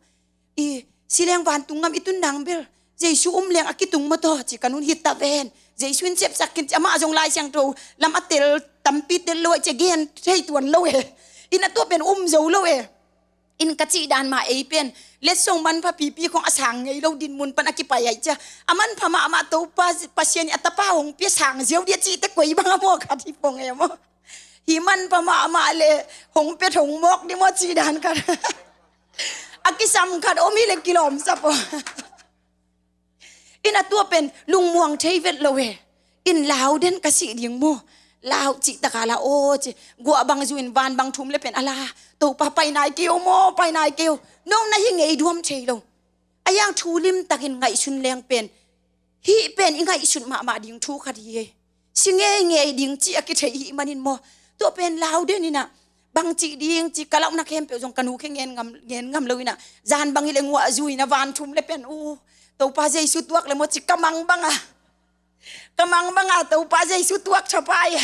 i, si leng vantung ngam i tun nang bel Jesu um leng a kitung maw taw ci, ka nun hi ta ven. Jesu in sepsak kin ci, amah zong Lai Siangtho lam a tel, tampi tel lo a ci, gen thei tuan lo e. Inah tua pen um zo lo e. In ka cih dan mah ei pen, letsong manpha pipi khong a sang ngei lo din mun pan a kipai ai cia. A manpha mahmah Topa Pasian i a tapa hong pia sang ziau dia cihte koi bang a maw khat hi pong e maw. Hi manpha mahmah le hong pet hong mawk di maw cih dan khat. A kisam khat om hi le kilawm sa pong. Inah tua pen lungmuang thei vet lo e. In lau den ka sih ding maw. Lau cih taka la aw ci. Guah bang zu in van bang thum le pen a la. Topa pai nai kei o maw, pai nai kei o. Nong na hi ngei duam thei lo. A hiang thu limtakin ngaihsun leng pen, hih pen i ngaihsun mahmah ding thu khat hi e. Si ngeingei ding cih a kithei hih manin maw. Tua pen lau den inah, bang cih ding ci, ka lauhna khempeuh zong ka nu khe ngen ngam, ngen ngam lo inah. Zan bang hi le nguah zu inah van thum le pen, u, Topa Jesu tuak le maw ci, ka mang banga, ka mang banga Topa Jesu tuak thapai.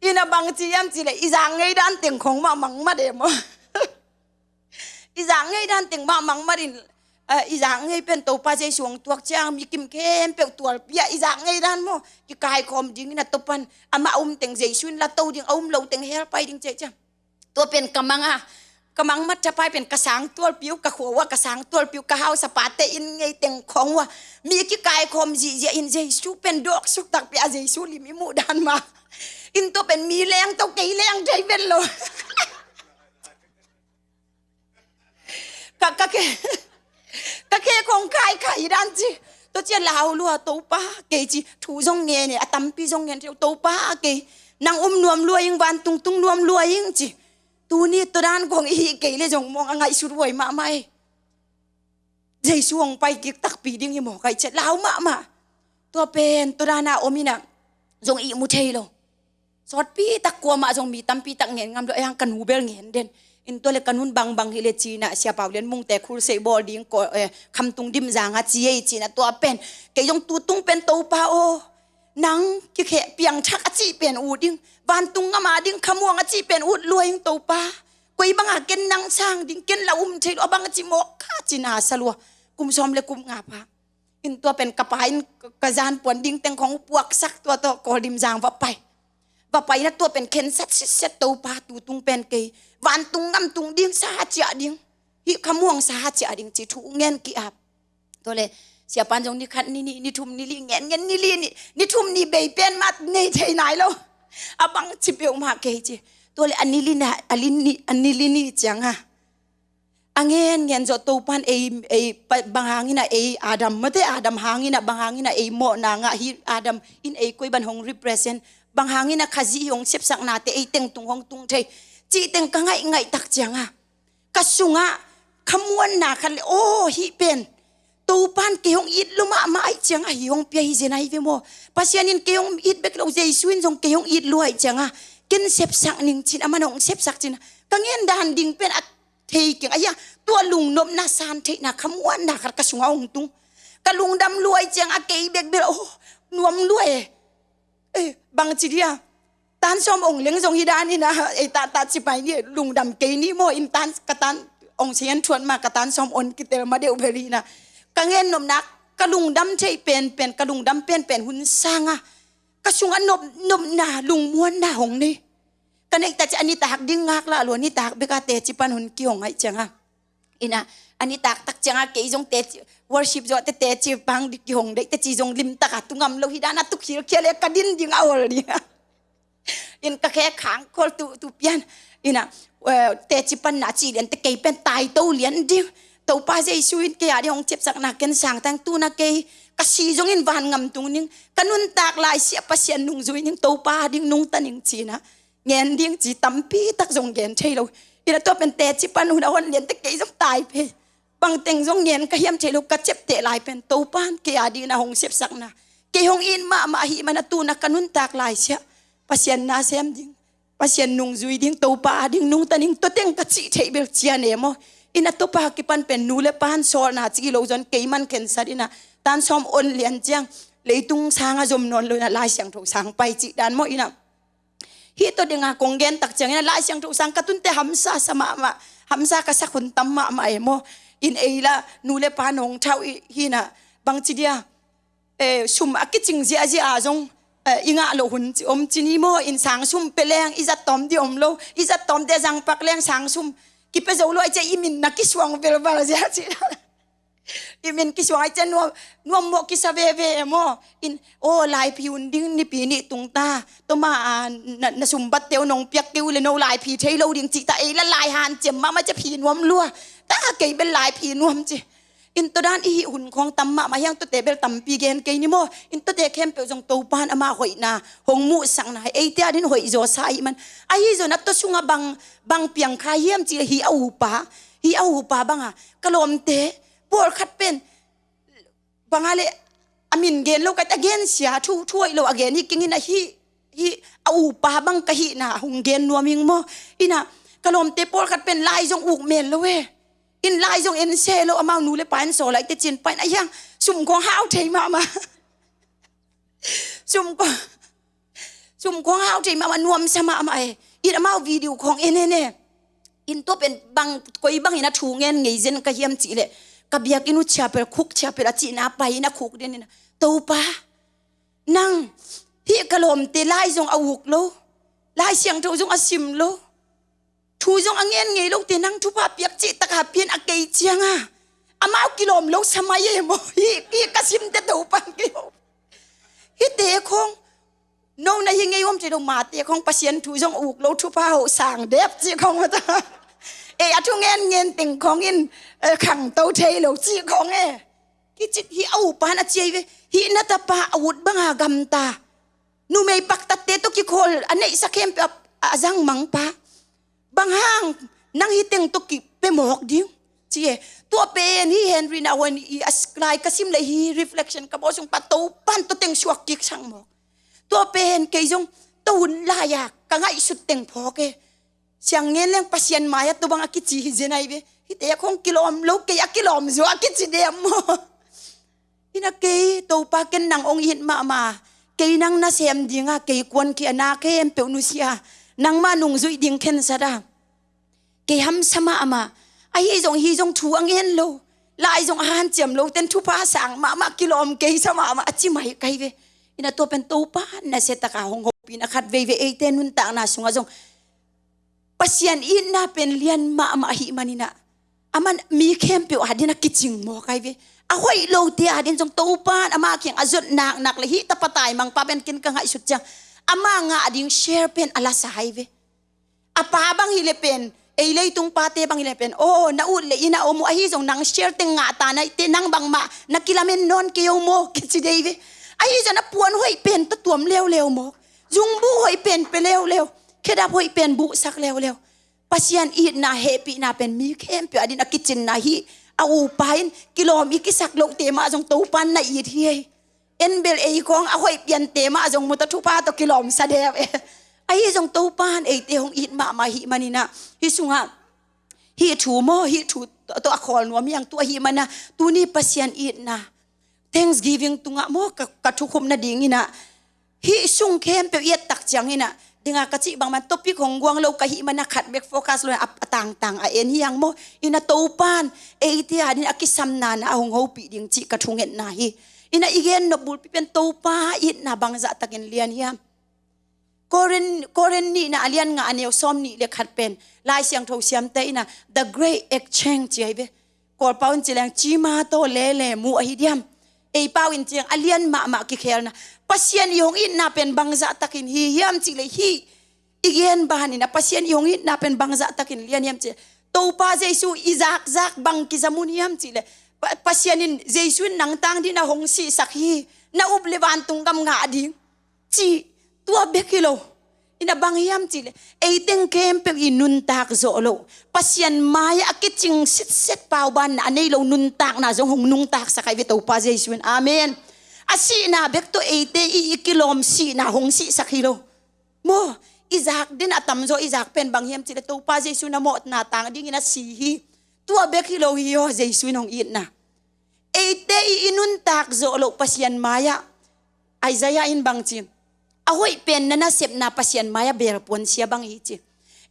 Inah bang ci hiam cih le, i zak ngei dan teng khong mah mang mat e maw. I zak ngei dan teng mah mang mat in, eh, i zak ngei pen Topa Jesu hong tuak ciang mi kim khempeuh tualpi ah i zak ngei dan maw. Kikaikhawm ding inah Topan amah um teng Jesu in la to ding, a um lo teng hell pai ding cih ciang. Tua pen ka mang a, ka mang mat thapai pen ka sang tualpi uh, ka khua uh ah ka sang tualpi uh, ka hausa pate inn ngei teng khong uh ah. Mi kikaikhawm zihziah in Jesu pen dawksuk takpi a Jesu lim i muh dan mah. In tua pen mi leng to kei leng thei vet lo. Ka, ka khe, ka khe khong kaikai dan ci. Tua cia lau lua Topa kei ci, thu zong ngen e, a tampi zong ngen thei, Topa kei. Nang um nuam lua ing, vantung tung nuam lua ing ci. Tuni tua dan khong i hih kei le zong mawng a ngaihsut huai mahmah e. Jesu hong pai kik takpi ding hi maw, kai ciat lau mahmah. Tua pen, tua dana om inah, zong ihmu thei lo. Sawtpi tak kuamah zong mi tampi tak ngen ngam lo, a hiang ka nu bel ngen den. In tua le ka nun bangbang hi le ci inah, Sia Pau Lian Mungte khulseih bawl ding ko, eh, Khamtung Dim Zang a ci ei ci inah tua pen. Kei zong tutung pen Topa aw. Nang kikheh piangthak a cih pen ut ding. Vantung ngam a ding khamuang a cih pen ut lua ing Topa. Koi banga ken nang sang ding, ken la um thei lua bang a ci mawk kha ci na sa lua. Kum sawm le kum nga pha. In tua pen ka pa in ka zan puan ding teng khong puaksak tua tawh Kawldim Zang va pai. Va pai na tua pen khensat sitset Topa tutung pen kei. Vantung ngamtung ding sa ciah ding. Hih khamuang sa ciah ding ci thu ngen ki-ap. Tua le, siapan zong ni khat, ni nih, ni thum, ni li ngen ngen, ni li ni, ni thum ni bei pen mat nei thei nai lo. A bang ci peuhmah kei ci. Tua le, a ni li na, a li ni, a ni li ni ciang a. A ngen ngen zawh Topan ei, ei, pa, bang hangin a ei Adam mate, Adam hangin a bang hangin a ei mawhna ngah hi, Adam in ei koi ban hong represent. Bang hangin a Khazih hong sepsaknate ei teng tung hong tung thei. Cih teng ka ngaih ngaih tak ciang a. Ka sungah khamuanna khat le, aw, hih pen Topan kei hong it lua mahmah ahih ciangah hih hong pia hi zen ahi ve maw. Pasian in kei hong it bek lo, Jesu in zong kei hong it lua ahih ciangah ken sepsak ning cin, aman hong sepsak cin. Ka ngen dan ding pen a thei keng ahi a, tua lungnopna, san theihna, khamuanna khat ka sungah hong tung. Ka lungdam lua ahih ciangah kei bek bel, aw, nuam lua e. Eh, bang ci dia. Tan sawm ong leng zong hi dan in a, ei, ta, ta ci pai ni, lungdam kei ni maw, in tan, ka tan ong sian thuan ma, ka tan sawm on kitel ma deuh bel hi na. Ka ngen nopna, ka lungdam thei penpen, ka lungdam penpen hun sanga ka sungah nop, nopna, lungmuanna hong nei. Ka neih ta ci a nitak ding ngak lah lua, nitak bek a teci pan hun kihong aih cianga. Ina, a nitak tak cianga kei zong teci, worship zawh te teci pang ding kihong deih, teci zong limtak a tu ngam lo hi dan a tu khilkhial e, ka din ding a ol ding a. In ka khe khang khol tu, tu pian. Ina, eh, teci pan na ci lian te kei pen tai to lian ding. Topa Jesu in kei a ding hong ciapsakna ken sang tang tu na kei. Ka si zong in van ngam tung ning. Ka nuntak lai sia Pasian nungzui ning, Topa ding nungta ning ci na. Ngen ding ci tampi tak zong gen thei lo. Ina tua pen teci pan hun a hon lian te kei zong tai phei. Bang teng zong ngen ka hiam thei lo, ka ciapteh lai pen Topan kei a ding na hong siapsakna. Kei hong it mahmah ahih man a tu na ka nuntak lai sia. Pasian na sem ding. Pasian nungzui ding, Topa a ding nungta ning, tua teng ka cih theih bel cian e maw. Ina Topa kipan pen nu le pan sawlna ci lo zon kei man khensat ina. Tan sawm on lian ciang. Leitung sanga zom nawn lo ina Lai Siangtho sang pai cih dan maw ina. Hih tua dinga kong gen tak ciangin a Lai Siangtho sang ka tunte hamsa sa mahmah, hamsa ka sak hun tam mahmah e maw. In ei la nu le pa nong thau i, hi na bang ci dia, eh, sum a kicing ziahziah a zong, eh, i ngah lo hun ci om ci ni maw. In sang sum pe leng i zat tawm di om lo, i zat tawm de zangpak leng sang sum kipe zo lo ai cia i min na kisuang velval zia ci. I min kisuang ai cia nuam, nuam mawh kisa veve e maw. In, aw, laiphi un ding nipi nih tung ta. Toma a, na, na sumbat teu nong piak keu le no laiphi thei lo ding cih ta ei la lai hanciam mahmah cia phi nuam lua. Ta kei bel laiphi nuam ci. In tua dan i hih hun khawng tam mahmah hiang tuate bel tampi gen kei ni maw. In tuate khempeuh zong Topan amah hoihna, hong muhsakna, eite a din hoih zawsa ahih man. Ahi zong a tua sungah bang, bang piang kha hiam cih le hi a upa, hi a upa banga, ka lawmte, pawlkhat pen, banga le, a min gen lo ka, a gen sia, thu, thu hoih lo a gen hi kingin a hi, hi a upa bang ka hihna, hong gen nuam hing maw. Ina, ka lawmte pawlkhat pen lai zong uk mel lo e. In lai zong en se lo, amau nu le pa en saw lai te cin pain, a hiang, sum khawng hau thei mahmah. Sum khawng, sum khawng hau thei mahmah, nuamsa mahmah e. In amau video khawng en en e. In tua pen bang, koi bangin a thu ngen ngei zen ka hiam cih leh, ka biakinn uh chapel, khuk chapel a cihna pai in a khuk den in a, Topa, nang, hih ka lawmte lai zong a uk lo, Lai Siangtho zong a sim lo, thu zong a ngen ngei lote nang thupha piak cih taka pian a kei cianga amau kilawm lo sa mai e maw. Hih, hih ka simte Topan kei maw. Hihte khawng, no na hi ngei om thei lo, mate khawng Pasian thu zong uk lo, thupha ho sang dep cih khawng mata. E, a thu ngen ngen teng khawng in, eh, khangto thei lo cih khawng e. Kicit hi a upan a ciai ve. Hih na tapa a ut banga gamta. Numei paktatte tawh kikhawl a neihsa khempeuh a, a zangmangpa. Bang hang nang hi teng tawh kipia mawk ding. Ci e, tua pen hi Henry na huan i a lai ka sim le hi reflection ka bawl sung pa Topan tua teng suak kik sang mawk. Tua pen kei zong tua hun lai-a ka ngaihsut teng phawk e. Siang ngen leng Pasian mai-ah tua bang a kici hi zen ai ve. Hihte khawng kilawm lo, kei a kilawm zaw a kici dem maw. Ina kei Topa ken nang ong it mahmah. Kei nang nasem dinga kei kuan khia, na khempeuh nusia. Nangmah nungzuih ding khensat a. Kei hamsa mahmah. Ahi zong hi zong thu a ngen lo. Lai zong a hanciam lo ten thupha sang mahmah kilawm kei sa mahmah a ci mai kai ve. Ina tua pen Topa nasia taka hong hopihna khat veivei eite nuntakna sungah zong Pasian itna pen lian mahmah ahih maninah, aman mi khempeuh adin a kicing mawk ai ve. A hoih lote adin zong Topan ama kiang a zot naknak le hih tapa taimangpa pen ken ka ngaihsut ciang ama ngah ding share pen a lasa ai ve. A pa bang hileh pen, ei leitung pate bang hileh pen, aw, na ut le inn a om uh ahi zong nang share teng ngah ta naite nang bangmah na kilamen nawn kei o maw, kici dei ve. Ahi zong a puan hoih pen tawh tuam leuleu mawk. Zungbuh hoih pen pia leuleu. Khedap hoih pen buhsak leuleu. Pasian itna hehpihna pen mi khempeuh adin a kicinna hi. A upa in kilawm i kisak lohte mah zong Topan na it hi ei. En bel ei khawng a hoih piante mah zong mu tawh thupha tawh kilawmsa deu e. Ahi zong Topan eite hong it mahmah hih maninah, hih sungah hih thu maw, hih thu tawh a khawl nuam hiang tu ahih manah tuni Pasian itna Thanksgiving tungah maw, ka, ka thukhupna dinginah hih sung khempeuh i et tak cianginah Dinga ka cih bangman topic hong guang lo ka hih mana khat bek focus lo a, a tangtang a en hi hang maw. Ina Topan eite adin a kisamna na a hong hopih ding cih ka thungetna hi. Ina i gen nop bulpi pen Topa itna bangzah takin lian hiam? Korin, Korin nihna a lian nga a neu sawm nih le khat pen Lai Siangtho siamte ina the great exchange ci ahi ve. Kawlpau in ci leng cima taw lele mu ahi diam? Ei pau in ciang a lian mahmah kikhelna. Pasian i hong itna pen bangzah takin hi hiam cih le hih i gen banin a Pasian i hong itna pen bangzah takin lian hiam cih le Topa Jesu i zakzak bang kizamun hiam cih le Pa-, Pasian in Jesu in nang tang dina hong sihsak hi. Na up le vantung gam ngah ding. Cih tua bek hi lo. Ina bang hiam cih le eiteng khempeuh i nuntak zawh loh Pasian mai-ah a kicing sitset paubanna a nei lo nuntakna zong hong nuntaksak ahi ve Topa Jesu in. Amen. A sihna bek tawh eite i, i kilawm sihna hong sihsak hi lo. Maw, i zak den a tamzaw i zak pen bang hiam cih le Topa Jesu na mawhna tang dingin a si hi. Tua bek hi lo hi aw Jesu in hong itna. Eite i, i nuntak zawh loh Pasian mai-ah Isaiah in bang ci? A hoih pen na nasepna Pasian mai-ah belpuan sia bang hi ci.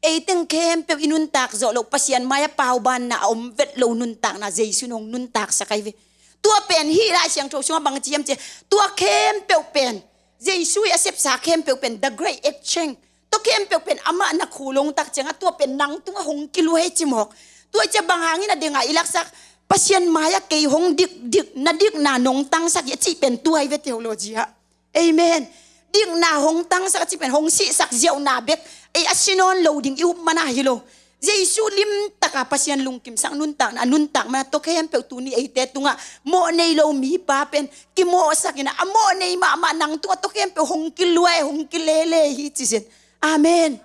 Eiteng khempeuh i nuntak zawh loh Pasian mai-ah paubanna a om vet lo nuntakna Jesu in hong nuntaksak ahi ve. Tua pen hih Lai Siangtho sungah bang ci hiam cih le tua khempeuh pen Jesu i a sepsa khempeuh pen the great exchange. Tua khempeuh pen amah na khulong tak ciangah tua pen nang tungah hong kilua hi ci mawk. Tua i cia bang hangin a dinga i laksak Pasian mai-ah kei hong dikdik na dikna nong tangsak hi a cih pen tua hi ve theology ah. Amen. Dikna hong tangsak a cih pen hong sihsak ziauhna bek ei a si nawn lo ding i up mana hi lo. Jesu limtaka Pasian lungkimsak nuntakna a nuntak mana tua khempeuh tuni eite tungah mawh nei lo mipa pen kimawhsak ina a mawh nei mahmah nang tungah tua khempeuh hong kilua hong kilele hi cizin. Amen.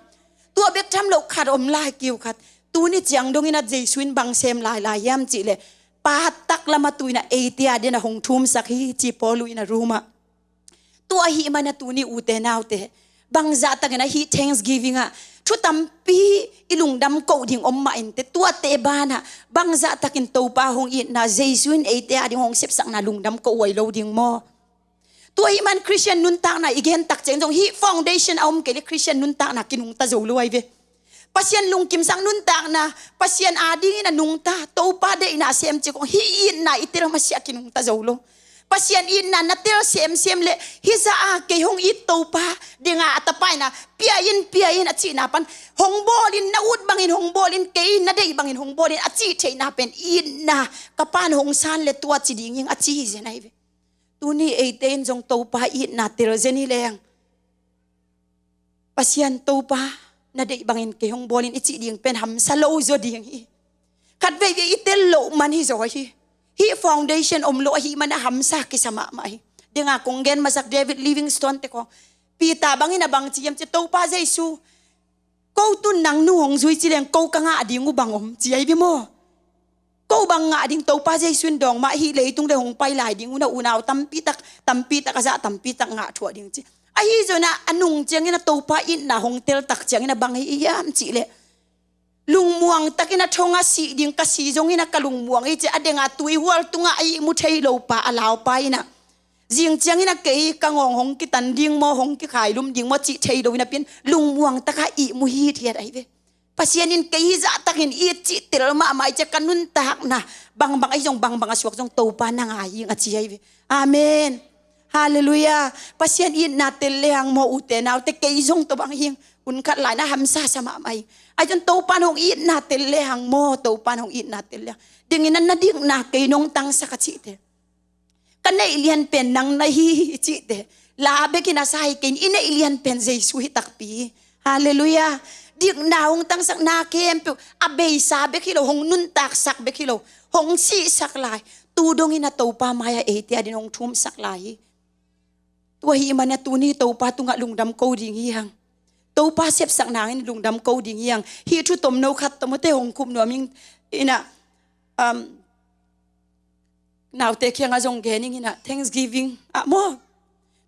Tua bek tham loh khat om lai kiu khat. Tuni ciang dongin a Jesu in bang sem lailai hiam cih le patak lamah tu ina eite adin a hong thumsak hi ci Paul in a Roma. Tua ahih mana tuni ute naute bangzah takin a hih thanksgiving ah thu tampi i lungdam koh ding om mah inteh tuate banah bangzah takin Topa hong itna Jesu in eite ading hong sepsakna lungdam koh huai lo ding maw? Tua ahih man Christian nuntakna i gen tak ciang zong hih foundation a om kei le Christian nuntakna kinungta zo lo ahi ve. Pasian lungkimsak nuntakna Pasian adingin a nungta Topa deihna a sem cik hong hih itna i tel masiah kinungta zo lo. Pasian itna na tel semsem le hih zah a kei hong it Topa dinga a tapa ina pia in pia in a cihna pan hong bawlin na ut bangin hong bawlin kei na deih bangin hong bawlin a cih theihna pen itna ka pan hong san le tua ci ding ing a ci hi zen ahi ve. Tuni eite in zong Topa itna tel zen hi leng Pasian Topa na deih bangin kei hong bawlin i cih ding pen hamsa lo zaw ding hi. Khat veivei i tel loh man hi zaw hi. Hih foundation om lo ahih man a hamsa kisa mahmah hi. Dinga kong gen masak David Livingstone te kong Peter bangin a bang ci hiam ci Topa Jesu ko tun nang nu hong zui ci leng ko ka ngah ding uh bang om ci ahi ve maw? Ko bang ngah ding Topa Jesu in dawng mah hih leitung le hong pai lai ding uh na unau tampitak tampitak a zah tampitak ngah thuah ding ci. Ahi zona a nung ciangin a Topa itna hong tel tak ciangin a bang hi hiam cih leh lungmuang takin a thong a sih ding ka si zongin a ka lungmuang hi ci a denga tuihual tungah a ihmu thei lo pa a laupa inah zing ciangin a kei ka ngawng hong kitan ding maw hong kikhailum ding maw cih thei lo inah pian lungmuang taka ihmu hithiat ahi ve. Pasian in kei hi zahtakin it cih tel mahmah i cia ka nuntakna bangbang ahi zong bangbang a suak zong Topa nang a hing a ci ahi ve. Amen. Halleluiah. Pasian itna tel lehang maw ute naute kei zong tawh bang hing hun khat lai na hamsa sa mahmah hi. Ahi zong Topan hong itna tel lehang maw Topan hong itna tel lehang dingin a na dikna kei nong tangsak a cihte ka neih lian pen nang na hi hi cihte la bekin a sa hi kein i neih lian pen Jesu hi takpi hi. Halleluiah. Dikna hong tangsak na khempeuh a beisa bek hi lo hong nuntaksak bek hi lo hong sihsak lai tu dongin a Topa mai-ah eite adin hong thumsak lai hi. Tua hi mana tuni Topa tungah lungdam ko ding hi hang. Topa sepsak nangin lungdam ko ding hi hang. Hih thu tomno khat tomte hong khup nuam ing inah um, naute kiangah zong gening inah thanksgiving ah maw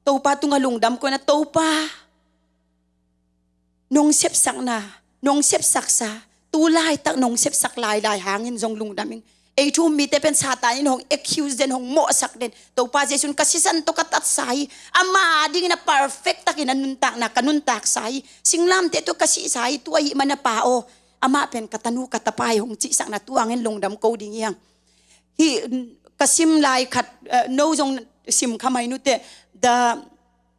Topa tungah lungdam ko inah Topa nong sepsakna nong sepsaksa tu laitak nong sepsak lailai hangin zong lungdam ing. Ei thu um mite pen Satan in hong accuse den, hong mawhsak den. Topa Jesu in ka sisan tawh ka tatsa hi. Ama dingin a perfect takin a nuntakna ka nuntaksa hi. Singlamteh tawh ka sihsa hi, tua ahih manin Pa aw, amah pen ka tanu ka tapa hi hong cihsakna, tua hangin lungdam ko ding hi hang. Hih ka sim lai khat, eh, no zong sim kha mai nute, the,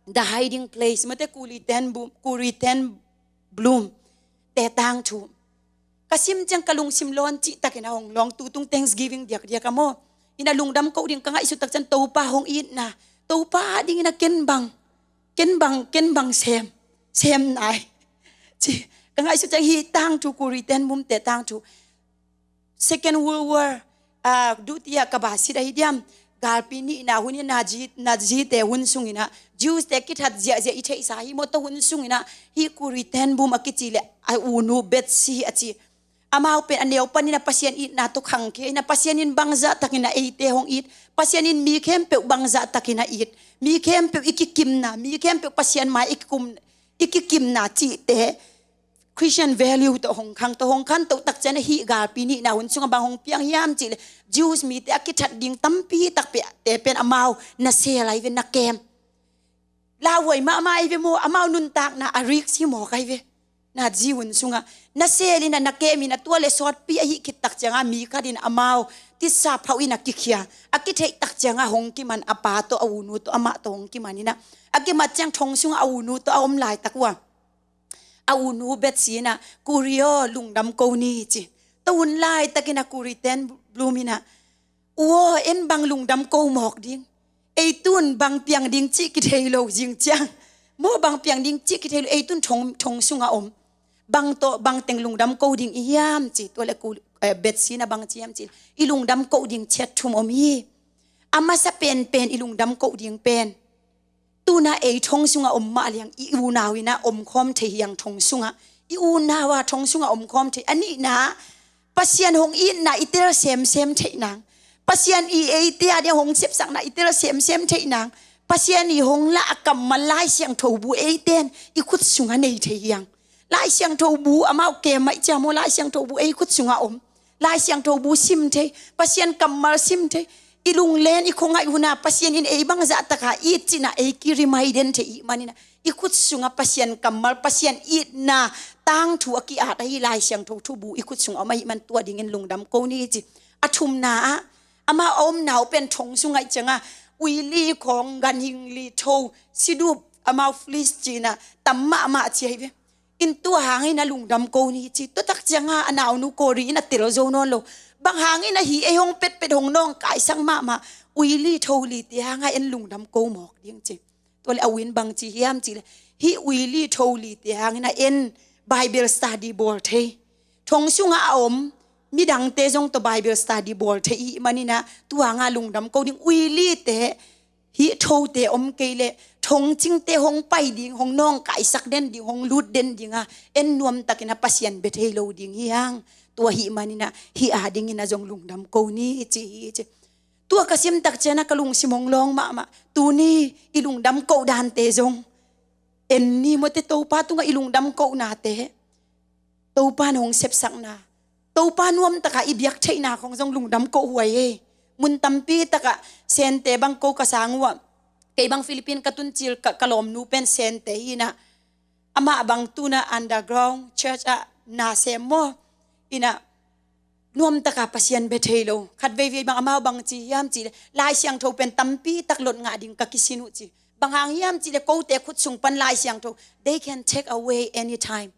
the hiding place, mate, Corrie ten Bu-, Corrie ten Boom te tangthu. Ka sim ciang ka lungsim lawn cihtakin a hong lawng, tutung Thanksgiving diakdiak a maw. Ina lungdam ko ding ka ngaihsut tak ciang Topa hong itna, Topa dingin a ken bang, ken bang, ken bang sem, sem nai. Ci, ka ngaihsut ciang hih tangthu, Corrie ten Boom te tangthu. Second World War, ah, duhtia ka ba sit ahi diam. Galpi nihna hun in Nazi, Nazi te hun sungin ah, Jews te kithat ziahziah i theihsa hi maw, tua hun sungin ah, hih Corrie ten Boom a kici le a unu Betsie a ci. Amau pen a neu panin a Pasian itna tawh khangkhia in a, Pasian in bangzah takin a eite hong it, Pasian in mi khempeuh bangzah takin a it, mi khempeuh i kikimna, mi khempeuh Pasian mai i kikum, i kikimna cihte Christian value tawh hong khang, tawh hong khanto tak ciang a, hih galpi nihna hun sungah bang hong piang hiam cih leh, Jews mite a kithat ding tampi takpi te pen amau na sel ahi ve, na kem. Lauhuai mahmah ahi ve maw, amau nuntakna a risk hi mawk ahi ve. Nazi hun sungah na sel in a, na kem in a, tua le sawtpi ahi khit tak ciang a, mi khat in amau titsa phauh in a kikhia. A kitheih tak ciang a hong kiman, a pa tawh, a unu tawh, amah tawh hong kiman in a, a kimat ciang thong sungah a unu tawh a om laitak uh a, a unu Betsie in a, "Corrie aw, lungdam ko ni," ci. Tua hun laitakin a Corrie ten Boom in a, "U aw, en bang lungdam ko mawk ding? Ei tun bang piang ding cih kithei lo zing ciang. Maw, bang piang ding cih kithei lo, ei tun thong, thong sungah om. Bang tawh, bang teng lungdam ko ding i hiam?" ci. Tua le Cor-, eh, Betsie in a bang ci hiam cih leh, "I lungdam ko ding ciat thum om hi. A masa penpen i lungdam ko ding pen, tuna ei thong sungah om mah liang, i unau in a omkhawm thei hi hang thong sungah. I unau a thong sungah omkhawm thei. A nihna, Pasian hong itna i tel semsem theih nang. Pasian i eite a ding hong sepsakna i tel semsem theih nang. Pasian i hong lah a kammal Lai Siangtho bu eite in i khut sungah nei thei hi hang." Lai Siangtho bu, amau kem mah i ciang maw, Lai Siangtho bu ei khut sungah om. Lai Siangtho bu sim thei, Pasian kammal sim thei. I lunglen, i khuangaih hun a Pasian in ei bangzah taka it cihna ei ki-remind den thei ahih manin a, i khut sungah Pasian kammal, Pasian itna tangthu a ki-at ahi Lai Siangtho thubu i khut sungah om ahih man tua dingin lungdam ko ni ci. A thumna ah, amah a omna uh pen thong sungah i ciang a, uili khawng, ganhing, litho, sidup, amau fleece cihna tam mahmah ci ahi ve. In tua hangin a lungdam ko ni ci. Tua tak ciang a, a naunu Corrie in a tel zo nawn lo. "Bang hangin a hih ei hong petpet, hong nawngkaisak mahmah uili tho li te hang a en lungdam ko mawk ding?" ci. Tua le a u in bang ci hiam cih leh, "Hih uili tho li te hangin a en Bible study bawl thei. Thong sungah a om midangte zong tawh Bible study bawl thei ahih manin a, tua hang a lungdam ko ding. Uili te, hih thote om kei leh, thongcingte hong pai ding, hong nawngkaisak den ding, hong lut den ding a, en nuamtakin a Pasian bia thei lo ding hi hang. Tua ahih manin a, hih a dingin a zong lungdam ko ni," ci hi ci. Tua ka sim tak ciang a ka lungsim hong lawng mahmah. Tuni i lungdam ko dante zong en ni maw te, Topa tungah i lungdam ko nate. Topa in hong sepsakna, Topa nuamtaka i biak theihna khong zong lungdam ko huai e. Mun tampi takah Sente bang ko ka sang uh a, kei bang Philippine ka tuncil ka, ka lawmnu pen Sente hi in a, amah bang tuna underground church ah na sem maw, in a nuamtaka Pasian bia thei lo. Khat veivei bang amau bang ci hiam cih leh, "Lai Siangtho pen tampi tak lot ngah ding ka kisin uh," ci. "Bang hang hiam cih leh kote khut sung pan Lai Siangtho, they can take away anytime.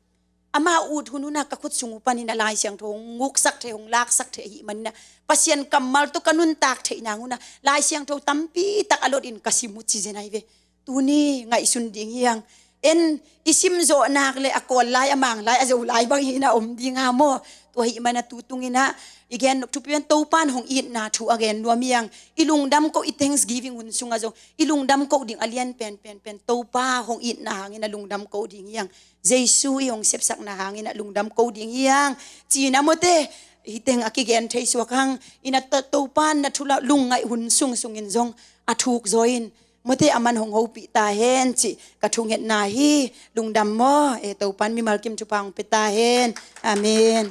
Amau ut hun hun a ka khut sung uh panin a Lai Siangtho hong nguksak thei, hong laksak thei ahih manin a, Pasian kammal tawh ka nuntak theih nang un a Lai Siangtho tampi tak a lot in ka sim uh," ci zen ahi ve. Tuni ngaihsun ding hi hang. En i sim zawh nak le a Kawl lai, a Mang lai, a Zo lai bang hi in a om ding a maw. Tua ahih man a tu tungin a i gen nop thupi pen Topa in hong itna thu a gen nuam hi hang. I lungdam ko, i thanksgiving hun sungah zong i lungdam ko ding a lian pen, pen, pen Topa hong itna hangin a lungdam ko ding hi hang. Jesu i hong sepsakna hangin a lungdam ko ding hi hang. Ci-in a maw te, hih teng a kigen thei suak hang. In a To-, Topa in na thu la lungngaih hun sung sungin zong a thuk zaw in, maw te, aman hong hopih ta hen cih ka thungetna hi. Lungdam maw. E, Topa in mimal kim thupha hong pia ta hen. Amen.